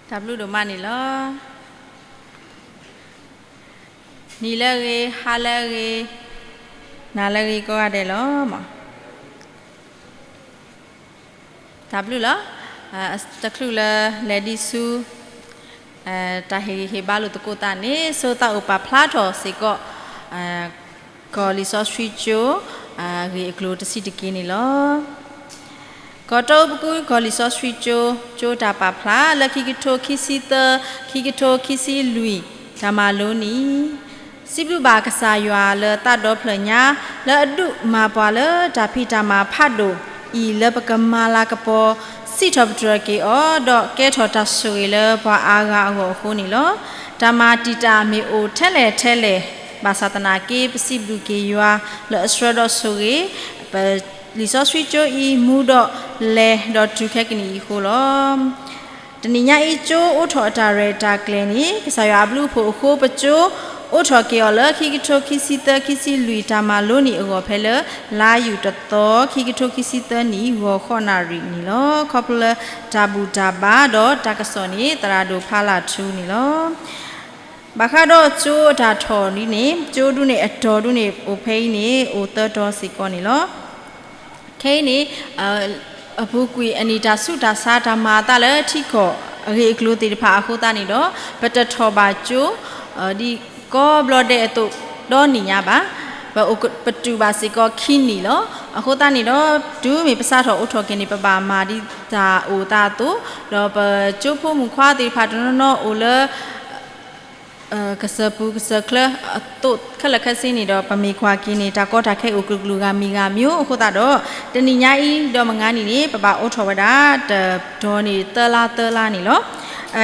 တၢ်ဘျုးဒိၣ်မးန့ၣ်လီၤ. နံၤလၢအဂ့ၤ, ဟါလၢအဂ့ၤ, နၤလၢအဂ့ၤကိးဂၤဒဲးလီၤ. တၢ်ဘျုးလီၤ. တချုးလၢလဲၤဒံးဆူ တၢ်ဟ့ၣ်ဂံၢ်ဟ့ၣ်ဘါလိာ်သကိးသးန့ၣ် ဆိသးအိၣ်ပာ်ဖျါထီၣ်စ့ၢ်ကီး ကီၢ်လံာ်စီဆှံကၠိ အဂ့ၢ်အကျိၤတဆံးတက့ၢ်န့ၣ်လီၤ. ကီၢ်တၢ်အိၣ်ဖှိၣ်ပူၤကီၢ်လံာ်စီဆှံကၠိ ကၠိတၢ်ပာ်ဖျါ လၢခံကထိခံဆံသၢ ခံကထိခံဆံလွံၢ် တၢ်မၤလိနံၤ စံးဘျုးဘၣ်ကစၢ်ယွၤလၢသးဒီဖျၢၣ်ညါ လၢအဒုးမၤပှၤလၢတၢ်ဖံးတၢ်မၤဖးဒိၣ်အံၤ လၢပကမၤလၤကပီၤ စံးထီၣ်ပတြၢၤက့ၤအီၤ ဒီးကဲထီၣ်တၢ်ဆိၣ်ဂ့ၤလၢပှၤအါဂၤအဂီၢ်အဃိန့ၣ်လီၤ. တၢ်မၤတံာ်တာ်မ့ၢ်အိၣ်ထဲလဲၣ်ထဲလဲၣ် ဘၣ်ဆၣ်သနာ်က့ ပစံးဘျုးက့ၤယွၤလၢအဆှၢဒီးဆိၣ်ဂ့ၤ ပလံာ်စီဆှံကၠိအံၤ မူဒီးလဲၤဒီးတုၤခဲကနံၣ်အံၤအဃိလီၤ. တနံၤညါအံၤ ကၠိအိးထီၣ်အတၢ်ရဲၣ်တၢ်ကျဲၤန့ၣ် ကစၢ်ယွၤအဘျုးအဖှိၣ်အဃိ ပကၠိအိးထီၣ်က့ၤအီၤလၢ ခံကထိခံဆံသၢ ခံဆံလွံၢ် တၢ်မၤလိနံၤအဂီၢ် ဖဲလၢလါယူၤတသီ ခံကထိခံဆံသၢနံၣ် ဂီၤဃိးနၣ်ရံၣ်န့ၣ်လီၤ. ခီဖျိလၢတၢ်ဘူၣ်တၢ်ဘါဒီးတၢ်ကစီၣ်န့ၣ် သရၣ်ဒိၣ်ဖးလၢ်ထူန့ၣ်လီၤ. ဘၣ်ဃးဒီးကၠိအတၢ်ထီၣ်ဒ်န့ၣ် ကၠိဒုးန့ၣ်အတီၢ်ဒုးန့ၣ် အိၣ်ဖဲအံၤန့ၣ် အိၣ်သၢတီၤစ့ၢ်ကီးန့ၣ်လီၤ. ခဲအံၤန့ၣ် အပူၤကွံာ်အနံၣ်တၢ်ဆူးတၢ်ဆါ တၢ်မၤအသးလၢထံကီၢ် အဂ့ၢ်အကျိၤသ့ၣ်တဖၣ်အဃိသတးန့ၣ်ဒီး ပတထီၣ်ဘၣ်ကၠိ ဒ်ကိးဘျီဒဲးအသိးဒီနံၣ်ညါဘၣ်. ပအိၣ်ကပတုာ်ဘၣ်စ့ၢ်ကီးခံနံၣ်လီၤ. အဃိသတးန့ၣ်ဒီး တုၤမ့ၢ်ပစးထီၣ်အိးထီၣ်က့ၤန့ၣ် ပဘၣ်မၤဒ်တၢ်အိၣ်သးအသိး, ဒီးပကၠိဖိမုၣ်ခွါသ့ၣ်တဖၣ်တနီၤနီၤအိၣ်လၢ ကစၢၢ်ပူၤကစၢၢ်ချၢအသိးခဲလၢာ်ခဲဆ့န့ၣ်ဒီး ပမ့ၢ်ကွၢ်က့ၤန့ၣ် တၢ်ကီတၢ်ခဲအိၣ်ကလုာ်ကလုာ်ဂၤမံၤဂၤမံၤအဃိသတးဒီး တနံၤညါအံၤဒီးမုၢ်ဂၤနံၤန့ၣ် ပဘၣ်အိးထီၣ်ဝဲဒၣ် တတီၤန့ၣ်သၢလါသၢလါန့ၣ်လီၤ.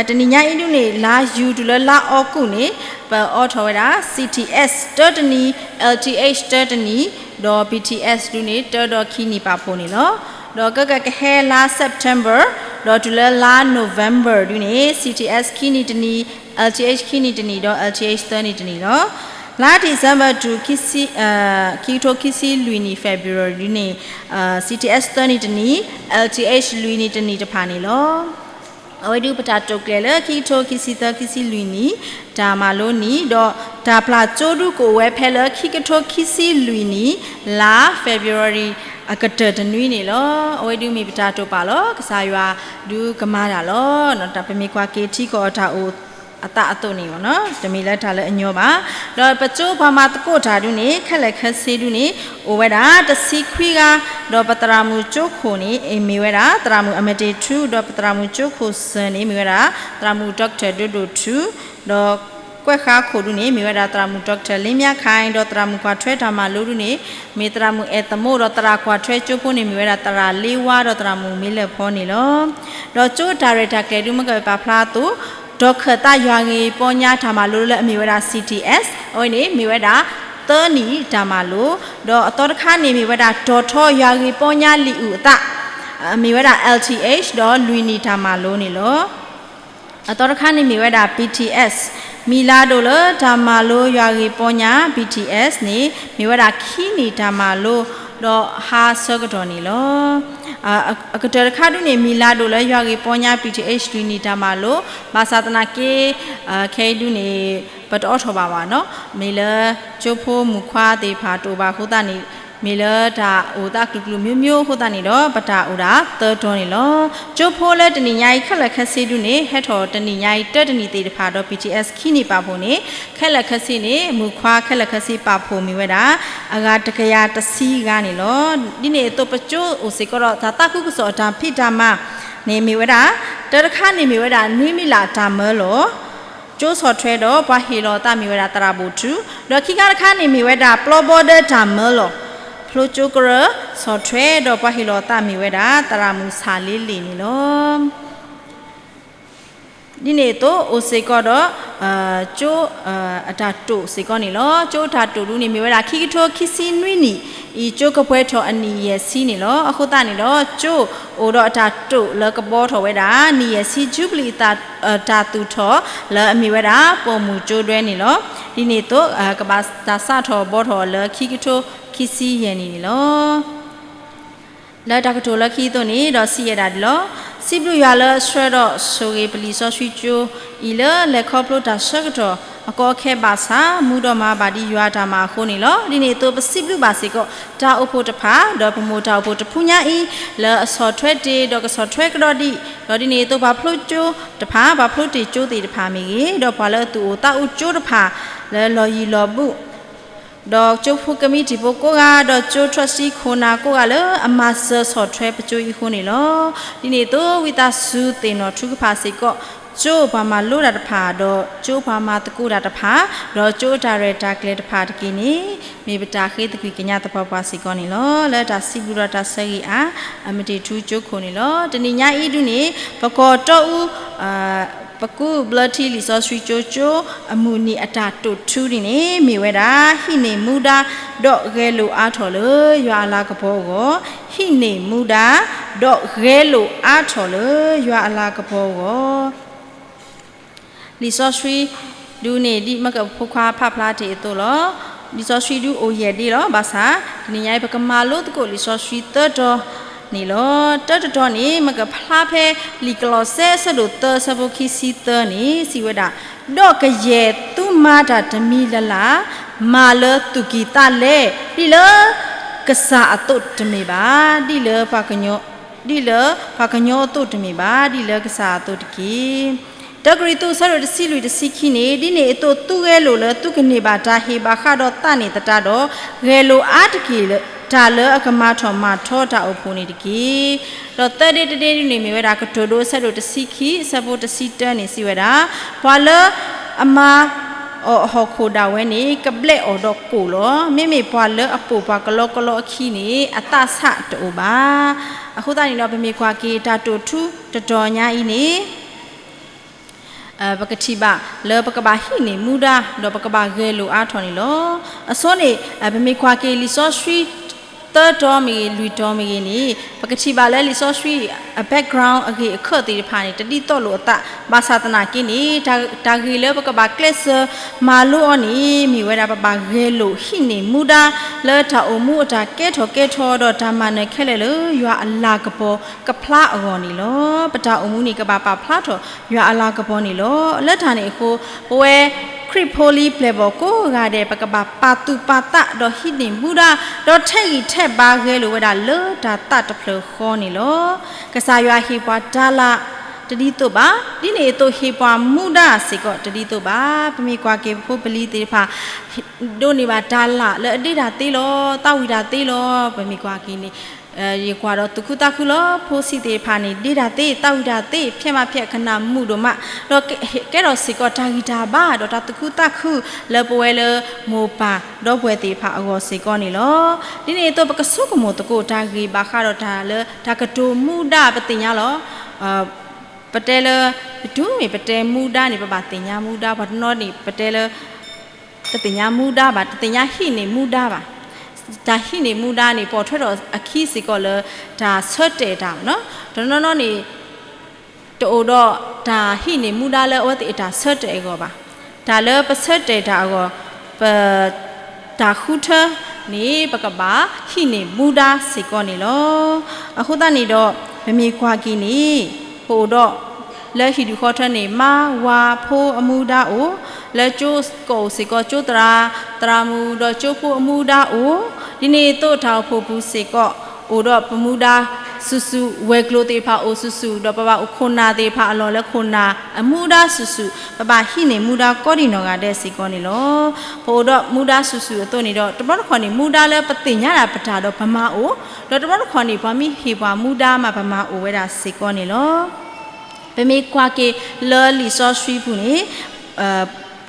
တနံၤညါအံၤဒုးန့ၣ် လါယူၤတုၤလၢလါအီကူးန့ၣ် ပအိးထီၣ်ဝဲဒၣ် CTS တၢတနံၤ, LTH တၢတနံၤ, ဒီး BTS ဒုးန့ၣ် တၢဒီးခံနံၣ်ပာ်ဖှိၣ်န့ၣ်လီၤ. ဒီးကကဟဲလါ September ဒီးတုၤလၢလါ November ဒုးန့ၣ် CTS ခံနံၤတနံၤ, LTH ခံနံၤတနံၤ ဒီး LTH သၢနံၤတနံၤလီၤ. လါ December တုၤ ခံကထိခံဆံလွံၢ်နံၣ် February ဒုးန့ၣ် CTS သၢနံၤတနံၤ, LTH လွံၢ်နံၤတနံၤတဖၣ်န့ၣ်လီၤ. အဝဲဒုးပတၢ်တိာ်ကျဲၤလၢ ခံကထိခံဆံသၢ ခံဆံလွံၢ်နံၣ် တၢ်မၤလိနံၤ ဒီးတၢ်ပျၢ်ကၠိဒုးကအိၣ်ဝဲဖဲလၢ ခံကထိခံဆံလွံၢ်နံၣ် လါ February အကတၢၢ်တနွံန့ၣ်လီၤ. အဝဲဒုးမ့ၢ်ပတၢ်တိာ်ပာ်လီၤ. ကစၢ်ယွၤဒုးကမၤတၢ်လီၤ. ပမ့ၢ်ကွၢ်က့ၤထံကီၢ်အတၢ်အိၣ်အသးအသိးန့ၣ် တမ့ၢ်လၢတၢ်လၢအညီဘၣ်. ဒီးပကၠိပှၤမၤသကိးတၢ်ဒုးန့ၣ် ခဲလၢာ်ခဲဆ့ဒုးန့ၣ် အိၣ်ဝဲဒၣ်တဆံခွံဂၤ, ဒီးပသရၣ်မုၣ်ကၠိခိၣ်န့ၣ် မ့ၢ်ဝဲဒၣ် သရၣ်မုၣ်အမဲာ်တ့ၢ်ထူ, ဒီးပသရၣ်မုၣ်ကၠိခိၣ်စၢၤန့ၣ် မ့ၢ်ဝဲဒၣ် သရၣ်မုၣ် doctor ဒိၣ်ဒိၣ်ထူ, ဒီးကွဲးဃါခိၣ်ဒုးန့ၣ် မ့ၢ်ဝဲဒၣ် သရၣ်မုၣ် doctor လ့မၠါခါ, ဒီးသရၣ်မုၣ်ကွၢ်ထွဲတၢ်မၤလိဒုးန့ၣ် မ့ၢ်သရၣ်မုၣ်အဲၣ်သမူ, ဒီးသရၣ်ကွၢ်ထွဲကၠိဖိန့ၣ် မ့ၢ်ဝဲဒၣ် သရၣ်လ့ဝါ ဒီးသရၣ်မုၣ်မ့လၢၢ်ဖီန့ၣ်လီၤ. ဒီးကၠိတၢ်ရဲၣ်တၢ်ကျဲၤဒုး မ့ၢ်ကပာ်ဖျါအသိး တီၢ်ခၢၣ်သးယွၤဂ့ၤပီညါတၢ်မၤလိလၢအမ့ၢ်ဝဲဒၣ် CTS အဝဲန့ၣ် မ့ၢ်ဝဲဒၣ် သၢနံၣ်တၢ်မၤလိ, ဒီးအသီတခါန့ၣ် မ့ၢ်ဝဲဒၣ် တီၢ်ထီယွၤဂ့ၤပီညါလံာ်အုၣ်အသး မ့ၢ်ဝဲဒၣ် LTH ဒီးလွံၢ်နံၣ်တၢ်မၤလိန့ၣ်လီၤ. အသီတခါန့ၣ်မ့ၢ်ဝဲဒၣ် BTS, မံၤလၤဒိၣ်လၢတၢ်မၤလိယွၤဂ့ၤပီညါ BTS န့ၣ် မ့ၢ်ဝဲဒၣ်ခံနံၣ်တၢ်မၤလိ ဒီးဟါဆၢကတီၢ်န့ၣ်လီၤ. အကတၢၢ်တခါဒုးန့ၣ် မံၤလၤဒိၣ်လၢယွၤဂ့ၤပီညါ BTH လွံၢ်နံၣ်တၢ်မၤလိ, ဘၣ်ဆၣ်သနာ်က့ ခဲအံၤဒုးန့ၣ် ပတအိးထီၣ်ဘၣ်ဘၣ်နီၤ, မ့ၢ်လၢကၠိဖိမုၣ်ခွါသ့ၣ်တဖၣ်တအိၣ်ဘၣ်အဃိသတးန့ၣ် မ့ၢ်လၢတၢ်အိၣ်သးကလုာ်ကလုာ်မျိုးမျိုးအဃိသတးန့ၣ်ဒီး ပတၢ်အိၣ်ဒၣ်သၢတီၤန့ၣ်လီၤ. ကၠိဖိလၢတနံၤညါအံၤခဲလၢာ်ခဲဆ့ဒုးန့ၣ် ဟဲထီၣ်တနံၤညါအံၤ တၢတနံၤသ့ၣ်တဖၣ်ဒီး BTS ခံနံၣ်ပာ်ဖှိၣ်န့ၣ် ခဲလၢာ်ခဲဆ့န့ၣ် မုၣ်ခွါခဲလၢာ်ခဲဆ့ပာ်ဖှိၣ်မ့ၢ်ဝဲဒၣ် အဂၤတကယၤတဆံဂၤန့ၣ်လီၤ. ဒ်န့ၣ်အသိးပကၠိအိၣ်စ့ၢ်ကီးဒီး တၢ်သးခုကစီၣ်တၢ်ဖံးတၢ်မၤန့ၣ်မ့ၢ်ဝဲဒၣ် တၢတခါန့ၣ်မ့ၢ်ဝဲဒၣ် နွံမံလးတၢ်မၢလီၤ ကၠိဆီၣ်ထွဲဒီးပှၤဟ့ၣ်လီၤအသးမ့ၢ်ဝဲဒၣ်သရၣ်ဘိၣ်ထူ, ဒီးခံခါတခါန့ၣ်မ့ၢ်ဝဲဒၣ် ပျီဘီဒၢတၢ်မၢလီၤ ဖျိကၠိကရၢ ဆီၣ်ထွဲဒီးပှၤဟ့ၣ်လီၤအသးမ့ၢ်ဝဲဒၣ် သရၣ်မုၣ်ဆၣ်လ့လ့ၣ်န့ၣ်လီၤ. ဒ်န့ၣ်အသိးအိၣ်စ့ၢ်ကီးဒီး ကၠိ အတၢ်တိာ်စ့ၢ်ကီးန့ၣ်လီၤ. ကၠိတၢ်တိာ်ဒုးန့ၣ် မ့ၢ်ဝဲဒၣ် ခံကထိခံဆံနွံနံၣ်အံၤ ကၠိကပှဲၤထီၣ်အနံၣ်ယဲၢ်ဆံန့ၣ်လီၤ. အဃိသတးန့ၣ်ဒီး ကၠိအိၣ်ဒီးအတၢ်တိာ်လၢကဘှီထီၣ်ဝဲဒၣ် နံၣ်ယဲၢ်ဆံ jubilee အတၢ်သူၣ်ထီၣ်လၢအမ့ၢ်ဝဲဒၣ် ပိာ်မုၣ်ကၠိဒွဲန့ၣ်လီၤ. ဒ်န့ၣ်အသိး ကဘၣ်တၢ်စးထီၣ်ဘှီထီၣ်လၢခံကထိခံဆံယဲၢ်နံၣ်န့ၣ်လီၤ. လၢတၢ်ကတိၤလၢခံအသိးန့ၣ် ဒီးစံးယဲဒၣ်ဒ်လီၤ. စံးဘျုးယွၤလၢအဆှၢဒီးဆိၣ်ဂ့ၤပလံာ်စီဆှံကၠိအံၤလၢလဲၤခီဖျိတၢ်ဆၢကတီၢ်အကီအခဲဘၣ်ဆၣ် မူဒီးမၤဘၣ်ဒ်ယွၤအတၢ်မၤအဃိန့ၣ်လီၤ. ဒ်န့ၣ်အသိးပစံးဘျုးဘၣ်စ့ၢ်ကီး တၢ်အိၣ်ဖှိၣ်တဖၣ် ဒီးပမိၢ်တၢ်အိၣ်ဖှိၣ်တဖုညါအံၤ လၢအဆီၣ်ထွဲတ့ၢ် ဒီးကဆီၣ်ထွဲကဒီးဒံး, ဒီးဒ်န့ၣ်အသိးပှၤဖျိကၠိတဖၣ် ပှၤဖျိတ့ၢ်ကၠိသ့ၣ်တဖၣ်မ့ၢ်ဂ့ၤ, ဒီးပှၤလၢအသူၣ်အိၣ်သးအိၣ်ကၠိတဖၣ် လၢလီၢ်ယံၤလီၢ်ဘူး ဒီးကၠိဖိကမံးတံာ်ဖိကိးဂၤ, ဒီးကၠိ trustee ခိၣ်နၢ်ကိးဂၤလၢအမၤစၢၤဆီၣ်ထွဲပကၠိအံၤအဃိန့ၣ်လီၤ. ဒ်န့ၣ်အသိး ဝံသးစူၤသ့ၣ်နီၣ်ထူကဖၣ်စ့ၢ်ကီး ကၠိပှၤမၤလိတၢ်တဖၣ်, ဒီးကၠိပှၤမၤသကိးတၢ်တဖၣ်, ဒီးကၠိအတၢ်ရဲၣ်တၢ်ကျဲၤတဖၣ်တက့ၢ်န့ၣ် မ့ၢ်ပတၢ်ဃ့သကွံၢ်ကညးသပှၢ်ပှၢ်စ့ၢ်ကီးန့ၣ်လီၤ. လၢတၢ်စံးဘျုးဒီးတၢ်ဆၢဂ့ၤအါ အမ့ၢ်တ့ၢ်ထူကၠိခိၣ်န့ၣ်လီၤ. တနံၤညါအံၤဒုန့ၣ် ပကီၢ်တီအူ ပကူးဘျၢထံလံာ်စီဆှံကၠိ ကၠိအမုၢ်နံၤအတၢ်တိာ်ထူန့ၣ်န့ၣ် မ့ၢ်ဝဲဒၣ် ဟံးန့ၢ်မူဒါ ဒီးဂဲၤလိာ်အါထီၣ်လၢယွၤအလၤကပီၤအဂီၢ်, ဟံးန့ၢ်မူဒါ ဒီးဂဲၤလိာ်အါထီၣ်လၢယွၤအလၤကပီၤအဂီၢ်. လံာ်စီဆှံဒုန့ၣ် ဒ်မ့ၢ်ကဖိခွါဖးဖျါတ့ၢ်အသိးလီၤ. လံာ်စီဆှံဒုအိၣ်ယဲၢ်ဒ့လီၤ. ဘၣ်ဆၣ် တနံၤညါအံၤ ပကမၤလိသကိးလံာ်စီဆှံသၢတီၤန့ၣ်လီၤ. တၢတတီၤန့ၣ် မ့ၢ်ကဖျါဖဲလံာ်ကလီးစဲ အဆၢဒိၣ်သၢ အဆၢဖိခံဆံသၢန့ၣ် စံးဝဲဒၣ်, ဒီးကယဲၢ်သုမၤတၢ်တမံၤလၢ်လၢ် မၤလၢသူၣ်ကံၢ်သးလဲ, ဒ်လၢကစၢ်အသိးတမ့ၢ်ဘၣ်, ဒ်လၢ ဒ်လၢပှၤကညီအသိးတမ့ၢ်ဘၣ်, ဒ်လၢကစၢ်အသိးတက့ၢ်. တၢကရံၣ်သူး အဆၢဒိၣ်တဆံလွံၢ် တဆံခံန့ၣ်, ဒ်န့ၣ်အသိး သုဂဲၤလိာ်လၢသုကန့ၢ်ဘၣ်တၢ်ဟ့ၣ်ဘၣ်ဃးဒီးသးန့ၣ်သတးဒီး, ဂဲၤလိာ်အါတက့ၢ်တၢ်လၢအကမၤထီၣ်မၤထီတၢ်အိၣ်ဖှိၣ်န့ၣ်တက့ၢ်. ဒီးသၢဒ့တဒ့န့ၣ်မ့ၢ်ဝဲဒၣ် ကတိၤဒိ အဆၢဒိၣ်တဆံခံ အဆၢဖိတဆံတၢန့ၣ် စံးဝဲဒၣ်, ပှၤလၢအမၤအီၣ်အဟီၣ်ခိၣ်ဒၣ်ဝဲန့ၣ် ကဘျဲးအီၤဒီးကိၣ်လီၤ. မ့မ့ၢ်ပှၤလၢအပိာ်ပှၤကလီကလီအခံန့ၣ် အသးဆးတအိၣ်ဘၣ်. အဃိသတးန့ၣ်ဒီး ပမ့ၢ်ကွၢ်က့ၤတၢ်တိာ်ထူတတီၤညါအံၤန့ၣ် ပကထံၣ်ဘၣ်လၢပကဘၣ်ဟံးန့ၢ်မူဒါ ဒီးပကဘၣ်ဂဲၤလိာ်အါထီၣ်န့ၣ်လီၤ. အဆိန့ၣ် ပမ့ၢ်ကွၢ်က့ၤလံာ်စီဆှံသၢတီၤမ့ၢ်ဂ့ၤ လွံၢ်တီၤမ့ၢ်ဂ့ၤန့ၣ် ပကထံၣ်ဘၣ်လၢလံာ်စီဆှံအ background အဂ့ၢ်အခၢၣ်သ့ၣ်တဖၣ်န့ၣ် တဒ်သိးလိာ်အသး, ဘၣ်ဆၣ်သနာ်က့န့ၣ် တၢ်ဂ့ၢ်လၢပကဘၣ်ကျဲးစၢးမၤလိအီၤန့ၣ် မ့ၢ်ဝဲဒၣ်ပဘၣ်ဂဲၤလိာ်ဟံးန့ၢ်မူဒါ လၢတၢ်အိၣ်မူအတၢ်ကဲထီၣ်ကဲထီ ဒီးတၢ်မၤနၢၤခဲလၢာ်လၢယွၤအလၤကပီၤကဖျါအဂီၢ်န့ၣ်လီၤ. ပတၢ်အိၣ်မူန့ၣ် ကဘၣ်ပာ်ဖျါထီၣ်ယွၤအလၤကပီၤန့ၣ်လီၤ. လၢတၢ်န့ၣ်အဃိ ပဝဲခရံာ်ဖိလံၤပျဲၢ်ဘီၣ်ကိးဂၤဒဲး ပကဘၣ်ပာ်သူၣ်ပာ်သး ဒီးဟံးန့ၢ်မူဒါ ဒီးထဲးဂံၢ်ထဲးဘါဂဲၤလိာ်ဝဲဒၣ်လၢတၢ်သးတဖျၢၣ်ဃီန့ၣ်လီၤ. ကစၢ်ယွၤဟ့ၣ်ပှၤတၤလၣ်တဒ်သိးဘၣ်. ဒ်န့ၣ်အသိးဟ့ၣ်ပှၤမူဒါစ့ၢ်ကီးတဒ်သိးဘၣ်. ပမ့ၢ်ကွၢ်က့ၤပဖိပလံၤသ့ၣ်တဖၣ် ဒိးန့ၢ်ဘၣ်တၤလၣ်လၢအဒ့တၢ်သ့လီၤ, သးဝံၣ်တၢ်သ့လီၤ. ပမ့ၢ်ကွၢ်က့ၤန့ၣ် ယကွၢ်ဒီးသူၣ်ခုသးခုလီၤ. ဖိဆံးသ့ၣ်တဖၣ်န့ၣ် ဒ့တၢ်သ့, သးဝံၣ်တၢ်သ့, ဖျဲးမးဖျဲး ကနၣ်မုာ်ဒိၣ်မး, ဒီးကဲထီၣ်စ့ၢ်ကီးတၢ်ဂံၢ်တၢ်ဘါ ဒီးတၢ်သူၣ်ခုသးခုလၢပဝဲလၢမိၢ်ပၢ်ဒီပုၢ်ဝဲၢ်သ့ၣ်တဖၣ်အဂီၢ်စ့ၢ်ကီးန့ၣ်လီၤ. ဒ်န့ၣ်အသိး ပကဆိကမိၣ်သကိးတၢ်ဂ့ၢ်ဘၣ်ဃးဒီးတၢ်လၢတၢ်ကတိၤမူဒါပသ့ၣ်ညါလီၤ. ပတဲလၢ ပတုၤမ့ၢ်ပတဲမူဒါန့ၣ် ပဘၣ်သ့ၣ်ညါမူဒါ, ပှၤတနီၤန့ၣ် ပတဲလၢ တသ့ၣ်ညါမူဒါဘၣ်, တသ့ၣ်ညါဟံးန့ၢ်မူဒါဘၣ်. တၢ်ဟံးန့ၢ်မူဒါန့ၣ် ပိာ်ထွဲထီၣ်အခံစ့ၢ်ကီးလၢ တၢ်ဆၢတဲာ်တၢ်, တနီၤနီၤန့ၣ် တအိၣ်ဒီးတၢ်ဟံးန့ၢ်မူဒါလၢအဝဲသ့ၣ်အတၢ်ဆၢတဲာ်အဂီၢ်ဘၣ်. တၢ်လၢပဆၢတဲာ်တၢ်အဂီၢ်, ပ တၢ်ဃုထၢန့ၣ် ပကဘၣ်ဟံးန့ၢ်မူဒါစ့ၢ်ကီးန့ၣ်လီၤ. အဃိသတးန့ၣ်ဒီး ပမ့ၢ်ကွၢ်က့ၤန့ၣ် ပအိၣ်ဒီး လၢဟံၣ်ဒူၣ်ဃီထၢန့ၣ် မါဝၤဖိအမူဒါအိၣ်, လၢကၠိကီၢ်အိၣ်စ့ၢ်ကီး ကၠိသရၣ်, သရၣ်မုၣ်ဒီးကၠိဖိအမူဒါအိၣ်, ဒ်န့ၣ်အသိးတၢ်အိၣ်ဖှိၣ်ပူၤစ့ၢ်ကီး အိၣ်ဒီးပမူဒါစုာ်စုာ်, ဝဲၤကျိၤသ့ၣ်တဖၣ်အိၣ်စုာ်စုာ်, ဒီးပဘၣ်အိၣ်ခိၣ်နၢ်သ့ၣ်တဖၣ်အလီၢ်လၢခိၣ်နၢ်အမူဒါစုာ်စုာ်, ပဘၣ်ဟံးန့ၢ်မူဒါကိးဒံးနီၢ်ဂၤဒဲးစ့ၢ်ကီးန့ၣ်လီၤ. ပအိၣ်ဒီးမူဒါစုာ်စုာ်အသိးန့ၣ်ဒီး တဘျီတခီၣ်န့ၣ် မူဒါလၢပသ့ၣ်ညါဒၣ်ပတၢ်ဒီးပမၤအိၣ်, ဒီးတဘျီတခီၣ်န့ၣ် ပှၤမ့ၢ်ဟ့ၣ်ပှၤမူဒါမး ပမၤအိၣ်ဝဲဒၣ်စ့ၢ်ကီးန့ၣ်လီၤ. ပမ့ၢ်ကွၢ်က့ၤလၢလံာ်စီဆှံပူၤန့ၣ်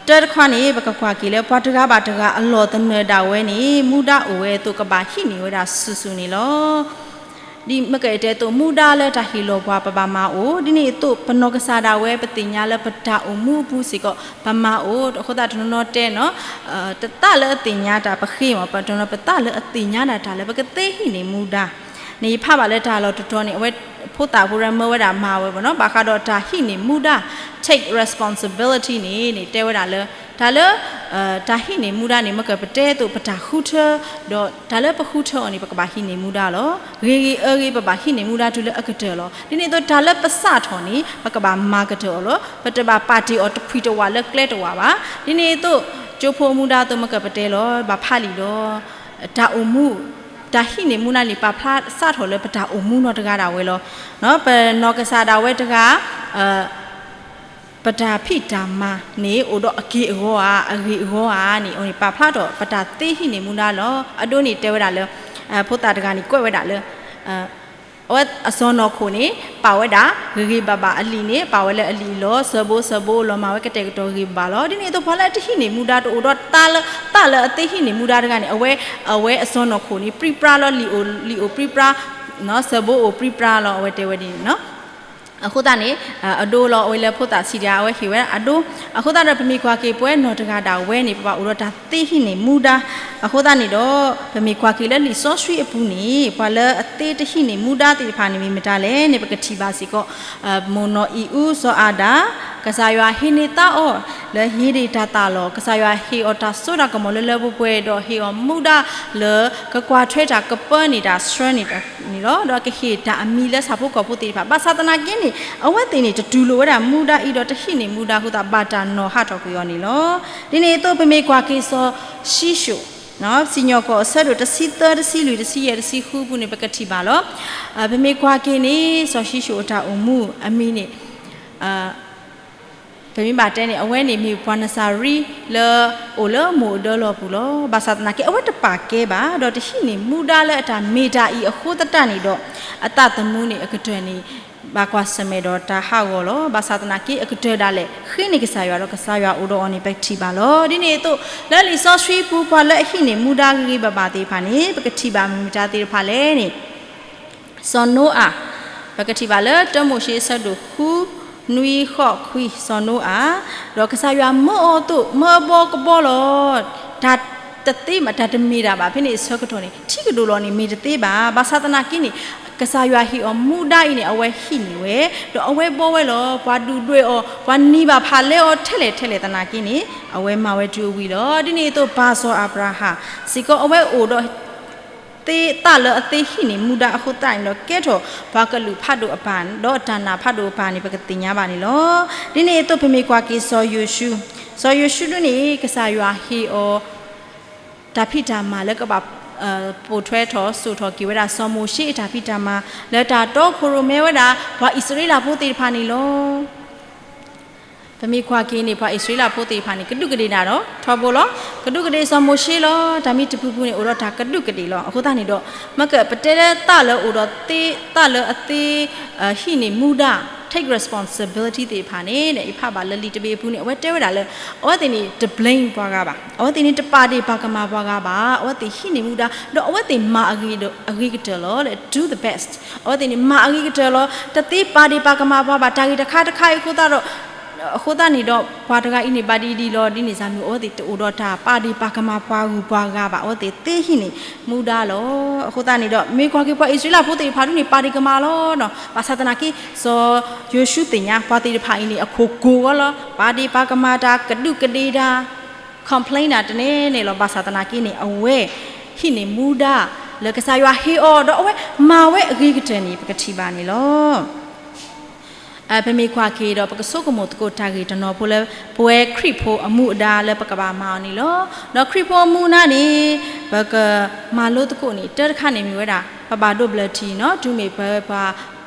တၢတခီန့ၣ် ပကကွၢ်က့ၤလၢ ပှၤတဂၤဘၣ်တဂၤအလီၢ်သနၢၣ်ဒၣ်ဝဲန့ၣ် မူဒါအိၣ်ဝဲအသိး ကဘၣ်ဟံးန့ၢ်ဝဲဒၣ်စုာ်စုာ်န့ၣ်လီၤ. ဒ်မ့ၢ်ကတဲအသိး မူဒါလၢတၢ်ဟ့ၣ်လီၤပှၤ ပဘၣ်မၤအိၣ်, ဒ်န့ၣ်အသိး ပနီၢ်ကစၢ်ဒၣ်ဝဲ ပသ့ၣ်ညါလၢပတၢ်အိၣ်မူအပူၤစ့ၢ်ကီး ပမၤအိၣ်. အဃိသတးတနီၤနီၤတဲနီၤ တသးလၢအသ့ၣ်ညါတၢ်ပဃ့မး, ပတနီၤပသးလၢအသ့ၣ်ညါဒၣ်တၢ်လၢပကသ့ဟံးန့ၢ်မူဒါ န့ၣ် ယဖးဘၣ်လၢတၢ်လီၢ်တတီၤန့ၣ် အဝဲဖိသၣ်ဖိရၢမၢဝဲဒၣ်မၤဝဲဘၣ်နီၤ ဘၣ်ဃးဒီးတၢ်ဟံးန့ၢ်မူဒါ take responsibility န့ၣ် န့ၣ်တဲဝဲဒၣ်လၢ တၢ်လၢ တၢ်ဟံးန့ၢ်မူဒါန့ၣ် မ့ၢ်ကပတဲအသိး ပတၢ်ဃုထၢ, ဒီးတၢ်လၢပဃုထၢအီၤန့ၣ် ပကဘၣ်ဟံးန့ၢ်မူဒါလီၤ. ဂ့ၤဂ့ၤအၢဂ့ၤ ပဘၣ်ဟံးန့ၢ်မူဒါတုၤလၢအကတၢၢ်လီၤ. ဒ်န့ၣ်အသိး တၢ်လၢပစးထီၣ်န့ၣ် ပကဘၣ်မၤကတၢၢ်အီၤလီၤ. ပတဘၣ်ပာ်တ့ၢ်အီၤတဖှံတဝးလၢကျဲတဝးဘၣ်. ဒ်န့ၣ်အသိး ကၠိဖိအမူဒါအသိး မ့ၢ်ကပတဲလီၤ ဘၣ်ဖးလံာ်ဒီး တၢ်အိၣ်မူ တၢ်ဟံးန့ၢ်မူဒါန့ၣ် ပာ်ဖျါစးထီၣ်လၢပတၢ်အိၣ်မူနီၢ်တဂၤဒၣ်ဝဲလီၤ. ပနီၢ်ကစၢ်ဒၣ်ဝဲတဂၤ ပတၢ်ဖံးတၢ်မၤန့ၣ် အိၣ်ဒီးအက့ၢ်အဂီၤဧါ, အဂ့ၢ်အဂီၤဧါန့ၣ် အန့ၣ်ပာ်ဖျါထီၣ် ပတၢ်သ့ဟံးန့ၢ်မူဒါလီၤ. အဒိန့ၣ်တဲဝဲဒၣ်လၢ ဖိသၣ်တဂၤန့ၣ် ကွဲးဝဲဒၣ်လၢ အဝဲအစီၢ်နီၤခိၣ်န့ၣ် ပာ်ဝဲဒၣ် ဂ့ၤဂ့ၤဘၣ်ဘၣ်, အလံာ်န့ၣ် ပာ်ဝဲလၢအလံာ်လီၤ, စၢဘိစၢဘိလီၤ, မၤဝဲကတဲာ်ကတီၤဂ့ၤဘၣ်လီၤ. ဒ်န့ၣ်အသိး ပှၤလၢအတဟံးန့ၢ်မူဒါ တအိၣ်ဒီးတၢ်လၢ သးလၢအသ့ဟံးန့ၢ်မူဒါတဂၤန့ၣ် အဝဲ အဝဲအစီၢ်နီၤခိၣ်န့ၣ် ပြံပြါလီၤ, လံာ်အိၣ်ပြံပြါ, စၢဘိအိၣ်ပြံပြါလီၤ, အဝဲတဲဝဲဒ်န့ၣ်နီၤ. အဃိသတးန့ၣ် အဒိလီၤ အဝဲလၢဖိသၣ်ဆံးဒံး အဝဲဟ့ၣ်ဝဲဒၣ်အဒိ. အဃိသတးဒီး ပမ့ၢ်ကွၢ်က့ၤပဝဲနီၢ်တဂၤဒၣ်ဝဲန့ၣ် ပဘၣ်အိၣ်ဒီးတၢ်သ့ဟံးန့ၢ်မူဒါ. အဃိသတးန့ၣ်ဒီး ပမ့ၢ်ကွၢ်က့ၤလၢလံာ်စီဆှံအပူၤန့ၣ် ပှၤလၢအသ့တဟံးန့ၢ်မူဒါသ့ၣ်တဖၣ်န့ၣ် မ့ၢ်မတၤလဲၣ်န့ၣ် ပကထံၣ်ဘၣ်စ့ၢ်ကီး မိၢ်နီၢ်အံၣ်အူ စီၤအၤဒၣ်, ကစၢ်ယွၤဟ့ၣ်န့ၢ်သးအီၤ လၢဧ့ၤဒ့ၣ်တၢ်သးလီၤ. ကစၢ်ယွၤဟ့ၣ်အီၤတၢ်စိတၢ်ကမီၤလၢလၢပှဲၤပှဲၤ ဒီးဟ့ၣ်အီၤမူဒါလၢကကွၢ်ထွဲတၢ်ကပၢန့ၢ်တၢ်ဆှၢန့ၢ်န့ၣ်လီၤ. ဒီးကဟ့ၣ်တၢ်အမံၤလၢဆၣ်ဖိကီၢ်ဖိသ့ၣ်တဖၣ်. ဘၣ်ဆၣ်သနာ်က့န့ၣ် အဝဲသ့ၣ်န့ၣ် တတူၢ်လိာ်ဝဲဒၣ်မူဒါအံၤဒီးတဟံးန့ၢ်မူဒါအဃိသတး ဘၣ်တၢ်နီၢ်ဟးထီၣ်ကွံာ်အီၤန့ၣ်လီၤ. ဒ်န့ၣ်အသိး ပမ့ၢ်ကွၢ်က့ၤစီၤၡံၣ်ၡိၣ် စံၣ်ညီၣ်ကွီၢ်အဆၢဒိၣ်တဆံသၢ, တဆံလွံၢ်, တဆံယဲၢ်, တဆံဃုပူၤန့ၣ် ပကထံၣ်ဘၣ်လီၤ. ပမ့ၢ်ကွၢ်က့ၤန့ၣ် စီၤၡံၣ်ၡိၣ်အတၢ်အိၣ်မူအမံၤန့ၣ် ပမ့ၢ်ဘၣ်တဲန့ၣ် အဝဲန့ၣ်မ့ၢ်ပှၤနစၤရံလၢအိၣ်လၢမိၢ်အဒၢလီၢ်ပူၤလီၤ. ဘၣ်ဆၣ်သနာ်က့ အဝဲတပာ်ကဲဘၣ် ဒီးတဟံးန့ၢ်မူဒါလၢအတၢ်မ့ၢ်တၢ်အံၤအဃိသတးန့ၣ်ဒီး အသးသမူန့ၣ်အကတၢၢ်န့ၣ် ဘၣ်ကွၢ်ဆၢၣ်မဲာ်ဒီးတၢ်ဟးဂီၤလီၤ. ဘၣ်ဆၣ်သနာ်က့ အကတၢၢ်ဒၣ်လဲာ် ဃ့န့ၢ်ကစၢ်ယွၤဒီးကစၢ်ယွၤအိၣ်ဒီးအီၤန့ၣ် ပထံၣ်ဘၣ်လီၤ. ဒ်န့ၣ်အသိး လၢလံာ်စီဆှံပူၤ ပှၤလၢအဟံးန့ၢ်မူဒါဂ့ၤဂ့ၤဘၣ်ဘၣ်သ့ၣ်တဖၣ်န့ၣ် ပကထံၣ်ဘၣ်မ့ၢ်မတၤသ့ၣ်တဖၣ်လဲၣ်န့ၣ် စီၤနိအၤ, ပကထံၣ်ဘၣ်လၢတၢမိၤၡ့အဆၢဒိၣ်ဃု, နွံ, ဃိး, ခွံ, စီၤနိအၤ, ဒီးကစၢ်ယွၤမၢအီၤအသိး မၢအဘီကဘီလီၤ. တၢ်တသ့မး တၢ်တမ့ၢ်တၢ်ဘၣ် ဖဲန့ၣ်အဆၢကတီၢ်န့ၣ် ထံကဒိၣ်လီၤန့ၣ် မ့ၢ်တသ့ဘၣ်. ဘၣ်ဆၣ်သနာ်က့န့ၣ် ကစၢ်ယွၤဟ့ၣ်အီၤမူဒါအံၤန့ၣ် အဝဲဟံးန့ၢ်ဝဲ, ဒီးအဝဲဘီဝဲလီၤ. ပှၤဒုၣ်ဒွဲၣ်အီၤ ပှၤနံၤဘၣ်ဖးလဲအီၤထဲလဲၣ်ထဲလဲၣ်သနာ်က့န့ၣ် အဝဲမၤဝဲတုၤအဝံၤလီၤ. ဒ်န့ၣ်အသိး ပၢ်စီၤအၤဘြၤဟၣ်စ့ၢ်ကီး အဝဲအိၣ်ဒီး သ့ သးလၢအသ့ဟံးန့ၢ်မူဒါအဃိသတးန့ၣ်ဒီး ကဲထီၣ်ပှၤကလုာ်ဖးဒိၣ်အပၢ် ဒီးတၢ်နာ်ဖးဒိၣ်အပၢ်န့ၣ် ပကသ့ၣ်ညါဘၣ်န့ၣ်လီၤ. ဒ်န့ၣ်အသိး ပမ့ၢ်ကွၢ်က့ၤစီၤယိၤၡူ, စီၤယိၤၡူဒ်န့ၣ် ကစၢ်ယွၤဟ့ၣ်အီၤ တၢ်ဖံးတၢ်မၤလၢကဘၣ် ပိာ်ထွဲထီၣ်စိာ်ထီၣ်က့ၤဝဲဒၣ် စီၤမိၤၡ့အတၢ်ဖံးတၢ်မၤ လၢတၢ်တီခိၣ်ရိၣ်မဲဝဲဒၣ် ပှၤအံၣ်စရ့လးဖိသ့ၣ်တဖၣ်န့ၣ်လီၤ. ပမ့ၢ်ကွၢ်က့ၤန့ၣ် ပှၤအံၣ်စရ့လးဖိသ့ၣ်တဖၣ်န့ၣ် ကဒူးကဒ့ၣ်ဒၣ်ဒီး ထီဘိလီၤ. ကဒူးကဒ့ၣ်စီၤမိၤၡ့လီၤ. တၢ်မံတပူၤပူၤန့ၣ် အိၣ်ဒီးတၢ်ကဒူးကဒ့ၣ်လီၤ. အဃိသတးန့ၣ်ဒီး မ့ၢ်ကပတဲလၢသးလၢအိၣ်ဒီးသ့ သးလၢအသ့ ဟံးန့ၢ်မူဒါ take responsibility သ့ၣ်တဖၣ်န့ၣ် ယဖးဘၣ်လၢလံာ်တဘ့ၣ်အပူၤန့ၣ် အဝဲတဲဝဲဒၣ်လၢ အဝဲသ့ၣ်န့ၣ် တ blame ပှၤဂၤဘၣ်. အဝဲသ့ၣ်န့ၣ် တပာ်ဒ့ၣ်ပာ်ကမၣ်ပှၤဂၤဘၣ်. အဝဲသ့ၣ်ဟံးန့ၢ်မူဒါ ဒီးအဝဲသ့ၣ်မၤအဂ့ၤကတၢၢ်လီၤ. လၢ do the best အဝဲသ့ၣ်န့ၣ် မၤအဂ့ၤကတၢၢ်လီၤ. တသ့ပာ်ဒ့ၣ်ပာ်ကမၣ်ပှၤဘၣ် တၢ်ဂ့ၢ်တခါတခါအံၤအဃိသတးဒီး အဃိသတးန့ၣ်ဒီး ပှၤတဂၤအံၤန့ၣ် ဘၣ်ဒ်အံၤဒ်အံၤလီၤ ဒ်န့ၣ်စ့ၢ်မ့ၢ် အဝဲသ့ၣ်တအိၣ်ဒီးတၢ်ပာ်ဒ့ၣ်ပာ်ကမၣ်ပှၤဂုၤပှၤဂၤဘၣ်. အဝဲသ့ၣ်သ့ဟံးန့ၢ်မူဒါလီၤ. အဃိသတးန့ၣ်ဒီး မ့ၢ်ကွၢ်က့ၤပှၤအံၣ်စရ့လးဖိသ့ၣ်တဖၣ်ဒ်န့ၣ် ပာ်ဒ့ၣ်ကမၣ်လီၤ. ဘၣ်ဆၣ်သနာ်က့ စီၤယိၤၡူသ့ၣ်ညါ ပှၤသ့ၣ်တဖၣ်အံၤန့ၣ် အခိၣ်ကိၢ်ဝဲလီၤ. ပာ်ဒ့ၣ်ပာ်ကမၣ်တၢ် ကဒူးကဒ့ၣ်တၢ် complain တၢ်တန့ၢ်န့ၣ်လီၤ. ဘၣ်ဆၣ်သနာ်က့န့ၣ် အဝဲဟံးန့ၢ်မူဒါ လၢကစၢ်ယွၤဟ့ၣ်အီၤ ဒီးအဝဲမၤဝဲအဂ့ၤကတၢၢ်န့ၣ် ပကထံၣ်ဘၣ်န့ၣ်လီၤ. ပမ့ၢ်ကွၢ်က့ၤဒီး ပကဆိကမိၣ်သကိးတၢ်ဂ့ၢ်တနီၤဖိလၢ ပဝဲခရံာ်ဖိအမူအဒါလၢပကဘၣ်မၤအီၤန့ၣ်လီၤ. ဒီးခရံာ်ဖိအမူအဒါန့ၣ် ပကမၤလိသကိးန့ၣ် တၢ်တခါန့ၣ်မ့ၢ်ဝဲဒၣ် ပဘၣ်ဒိးဘျၢထံနီၤ. တုၤမ့ၢ်ပပှၤ